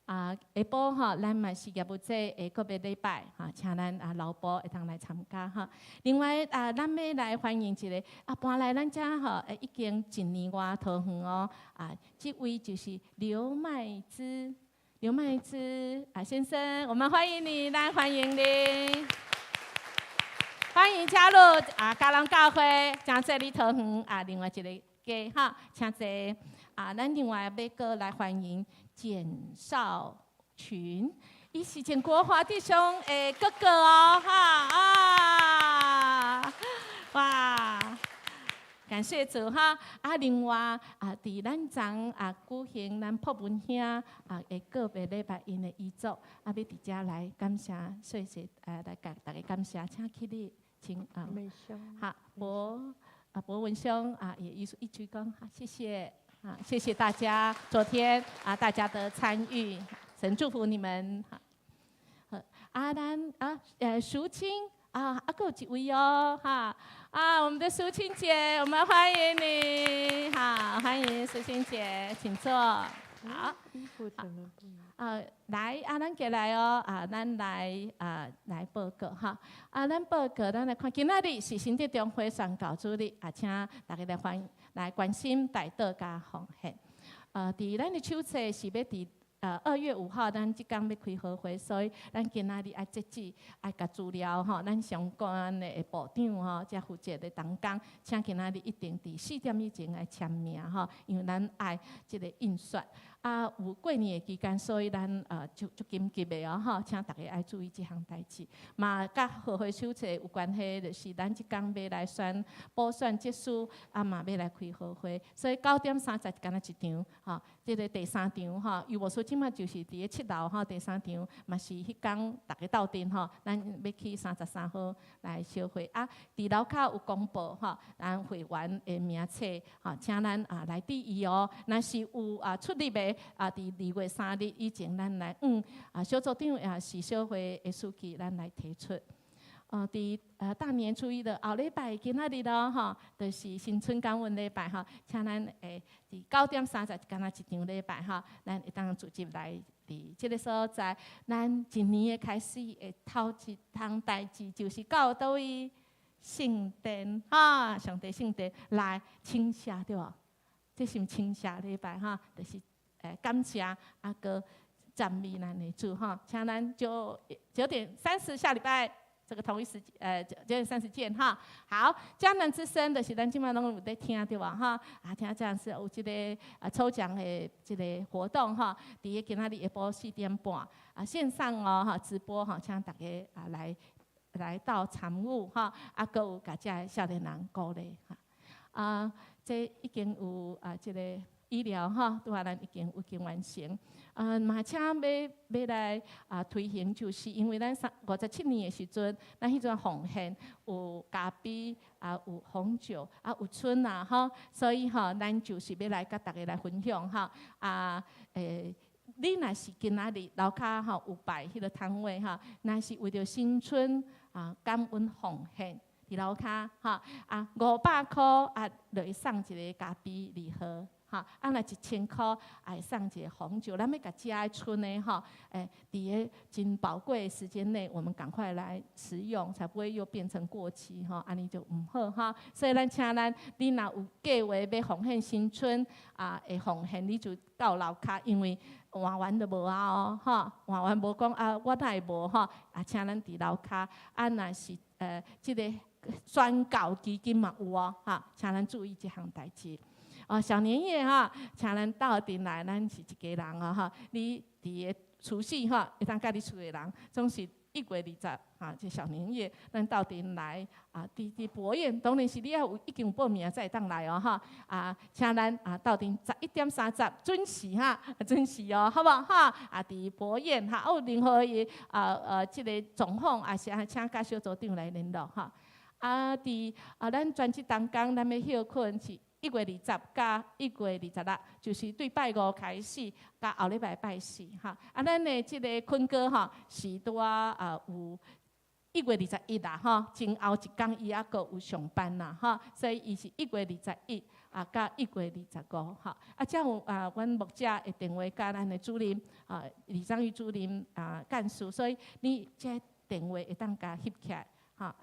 啊，下晡吼，咱嘛是業務姐的個別禮拜，哈，請咱啊老婆會當來參加哈。另外啊，咱欲來歡迎一个啊，搬來咱遮吼，已經一年外桃園哦。啊，這位就是劉麥芝，劉麥芝啊先生，我們歡迎你，來歡迎你。歡迎加入啊，嘉南教會，誠濟你桃園啊，另外一个家哈，請坐啊，咱另外欲閣來歡迎簡少群，伊是簡國華弟兄的哥哥哦，哈啊，哇，感謝主哈！啊，另外啊，佇咱昨啊舉行咱朴文兄啊的告別禮拜，𪜶的遺囑啊，欲佇遮來感謝，謝謝來共大家感謝，請起立，請啊，好，博啊博文兄啊，也一鞠躬，好，謝謝啊，謝謝大家昨天啊大家的參與，神祝福你們。好，啊，咱啊淑清啊，啊，閣有一位哦，哈。啊，我們的淑清姐，我們歡迎你，好，歡迎淑清姐，請坐。好，啊，來，啊，咱過來哦，啊，咱來啊，來報告哈。啊，咱報告，咱來看，今仔日是新德中會宣教主日，啊，請大家來歡來關心代禱佮奉獻。佇咱的手冊是欲佇2月5號，咱這工欲開好會，所以咱今仔日愛截止，愛共資料吼，咱相關的部長吼，才負責的同工，請今仔日一定佇4點以前愛簽名吼，因為咱愛這个印刷。啊，有過年的期間，所以咱足足緊急的哦吼，請大家愛注意這項代誌。嘛，佮好會手冊有關係，就是咱這工欲來選補選執事，啊嘛欲來開好會，所以9點30敢若一場，吼，這个第三場吼，尤牧師這馬就是佇咧7樓吼，第三場嘛是彼工逐家鬥陣吼，咱欲去33號來相會啊。佇樓跤有公布吼，咱會員的名冊吼，請咱啊來注意哦。若是有啊出入的啊，佇2月3日以前，咱來啊小組長也是小會的書記，咱來提出。佇大年初一的後禮拜，今仔日咯吼，就是新春感恩禮拜吼，請咱會佇9點30敢若一場禮拜吼，咱會當組織來佇這个所在。咱一年的開始的頭一項代誌，就是到佗位聖殿哈，上帝聖殿來稱謝對無？這是毋稱謝禮拜哈，就是感謝啊，閣讚美咱的主哈，請咱9點30下禮拜。這個同一時，9點30見哈。好，迦南之聲就是咱這馬攏有咧聽對無哈？啊，聽這樣是有這個啊抽獎的這个活動哈。佇個今仔日下晡4點半啊線上哦哈直播哈，請大家啊來到參與哈。啊，閣有共遮少年人鼓勵哈。啊，這已經有啊這个醫療哈，拄仔咱已經完成。嘛，請欲來啊推行，就是因為咱三57年的時陣，咱彼陣奉獻有咖啡啊，有紅酒啊，有春啊，吼，所以吼，咱就是欲來佮大家來分享哈啊，你若是今仔日樓跤吼有擺彼个攤位吼，若是為著新春啊感恩奉獻，佇樓跤吼啊500箍啊，就會送一個咖啡禮盒。吼，啊，若1000箍，會送一個紅酒。咱欲共遮的村的吼，佇个真寶貴的時間內，我們趕快來食用，才不會又變成過期吼，按呢就毋好哈。所以咱請咱，你若有計劃欲奉獻新春啊，會奉獻，你就到樓跤，因為換完就無啊哦，吼，換完無講啊，我哪會無吼？啊，請咱佇樓跤，啊，若是這个宣教基金嘛有哦，哈，請咱注意這項代誌。哦，小年夜哈，請咱鬥陣來，咱是一家人哦哈。你佇个除夕哈，會當佮你厝的人，總是1月20哈，這小年夜，咱鬥陣來啊，佇博宴，當然是你愛有已經有報名才會當來哦哈。啊，請咱啊鬥陣11點30準時哈，準時哦，好無哈？啊，佇博宴哈，有任何的啊這个狀況，也是請佮小組長來聯絡哈。啊，佇啊，咱全職同工，咱欲歇睏是1月20佮1月26，就是對拜五開始，佮後禮拜拜四哈。啊，咱的這个坤哥吼是拄仔啊有1月21啦吼，前後一工伊猶閣有上班啦吼，所以伊是1月21啊，佮1月25吼。啊，才有啊，阮牧者的電話佮咱的主任啊，李章玉主任啊幹事，所以你這電話會當共翕起來吼。啊，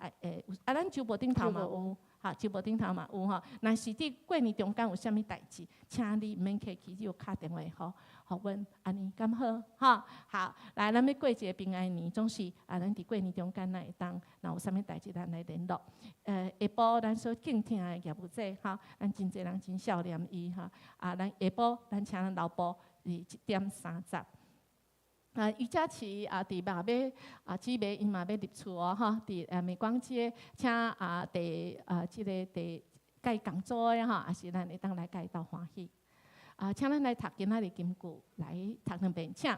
啊，咱周報頂頭嘛有。哈，直播頂頭嘛有吼。若是佇過年中間有啥物代誌，請你毋免客氣，就敲電話予阮，按呢敢好？吼，好，來，咱欲過一个平安年，總是啊，咱佇過年中間咱會當，若有啥物代誌，咱來聯絡。下晡咱所敬聽的業務者，吼，咱真濟人真少年伊吼，啊，咱下晡咱請咱老婆是1點30。啊，余佳琪啊，佇嘛欲啊，姊妹𪜶嘛欲入厝哦，吼，佇美光街，請啊，佇啊，這个佇佮伊共組的吼，也是咱會當來佮伊鬥歡喜。啊，請咱來讀今仔日金句，來讀兩遍，請。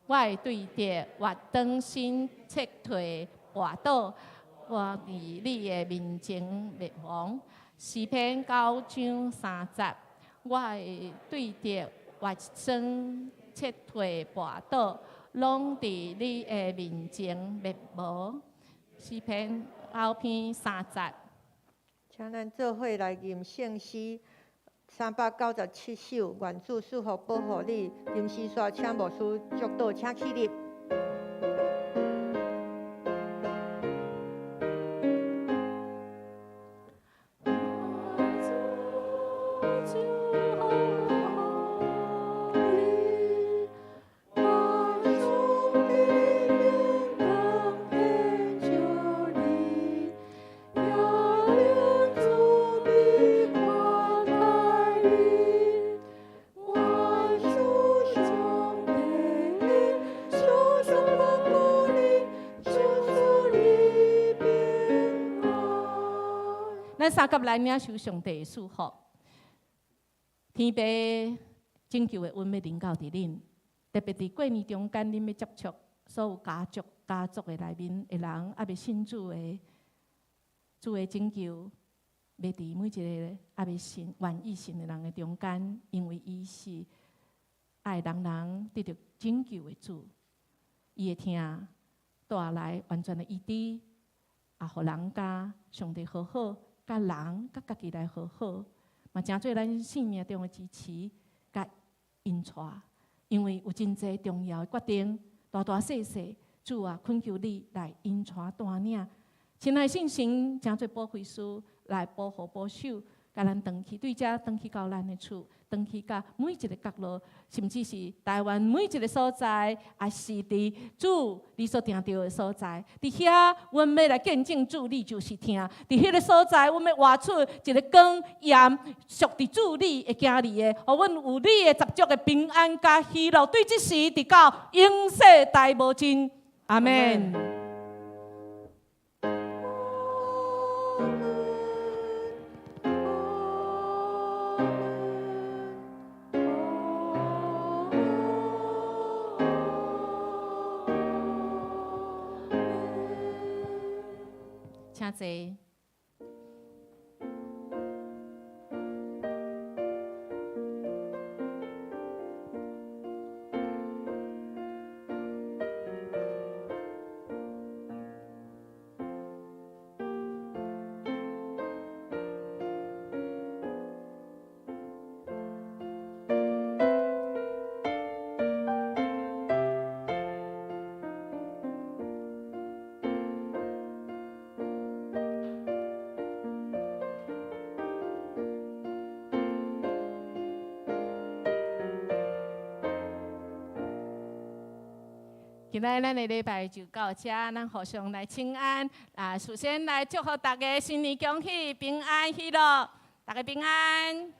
我會對著越當身撤退跋倒，我佇你的面前滅亡。詩篇9章3節，我會對著越霜撤退跋倒。攏佇你的面前滅無。詩篇9篇3節。請咱做伙來吟聖詩397首，願主賜福保護你。林詩雪請牧師祝禱，請起立。咱三甲來領受上帝的祝福，天父拯救的恩欲臨到佇恁，特別佇過年中間，恁欲接觸所有家族、家族的內面的人，猶未信主的，主的拯救，欲佇每一个猶未信、願意信的人的中間，因為伊是愛人人得著拯救的主，伊的疼帶來完全的醫治，也予人佮上帝和好。佮人、佮家己來和好，嘛成做咱生命中的支持，佮引帶。因為有真濟重要的決定，大大細細，主啊，懇求你來引帶帶領。親愛聖神，成做保惠師來保護保守，共咱轉去對遮轉去到咱的厝，轉去到每一个角落，甚至是台灣每一个所在，也是佇主你所定著的所在。佇遐，阮欲來見證主，你就是疼。佇彼个所在，阮欲活出一个光鹽，屬佇主你的囝兒的，予阮有你的十足的平安佮喜樂。對這時，直到永世代無盡。阿們。請坐。今仔咱的禮拜就到遮，咱互相來請安。啊，首先來祝福大家新年恭喜，平安喜樂，大家平安。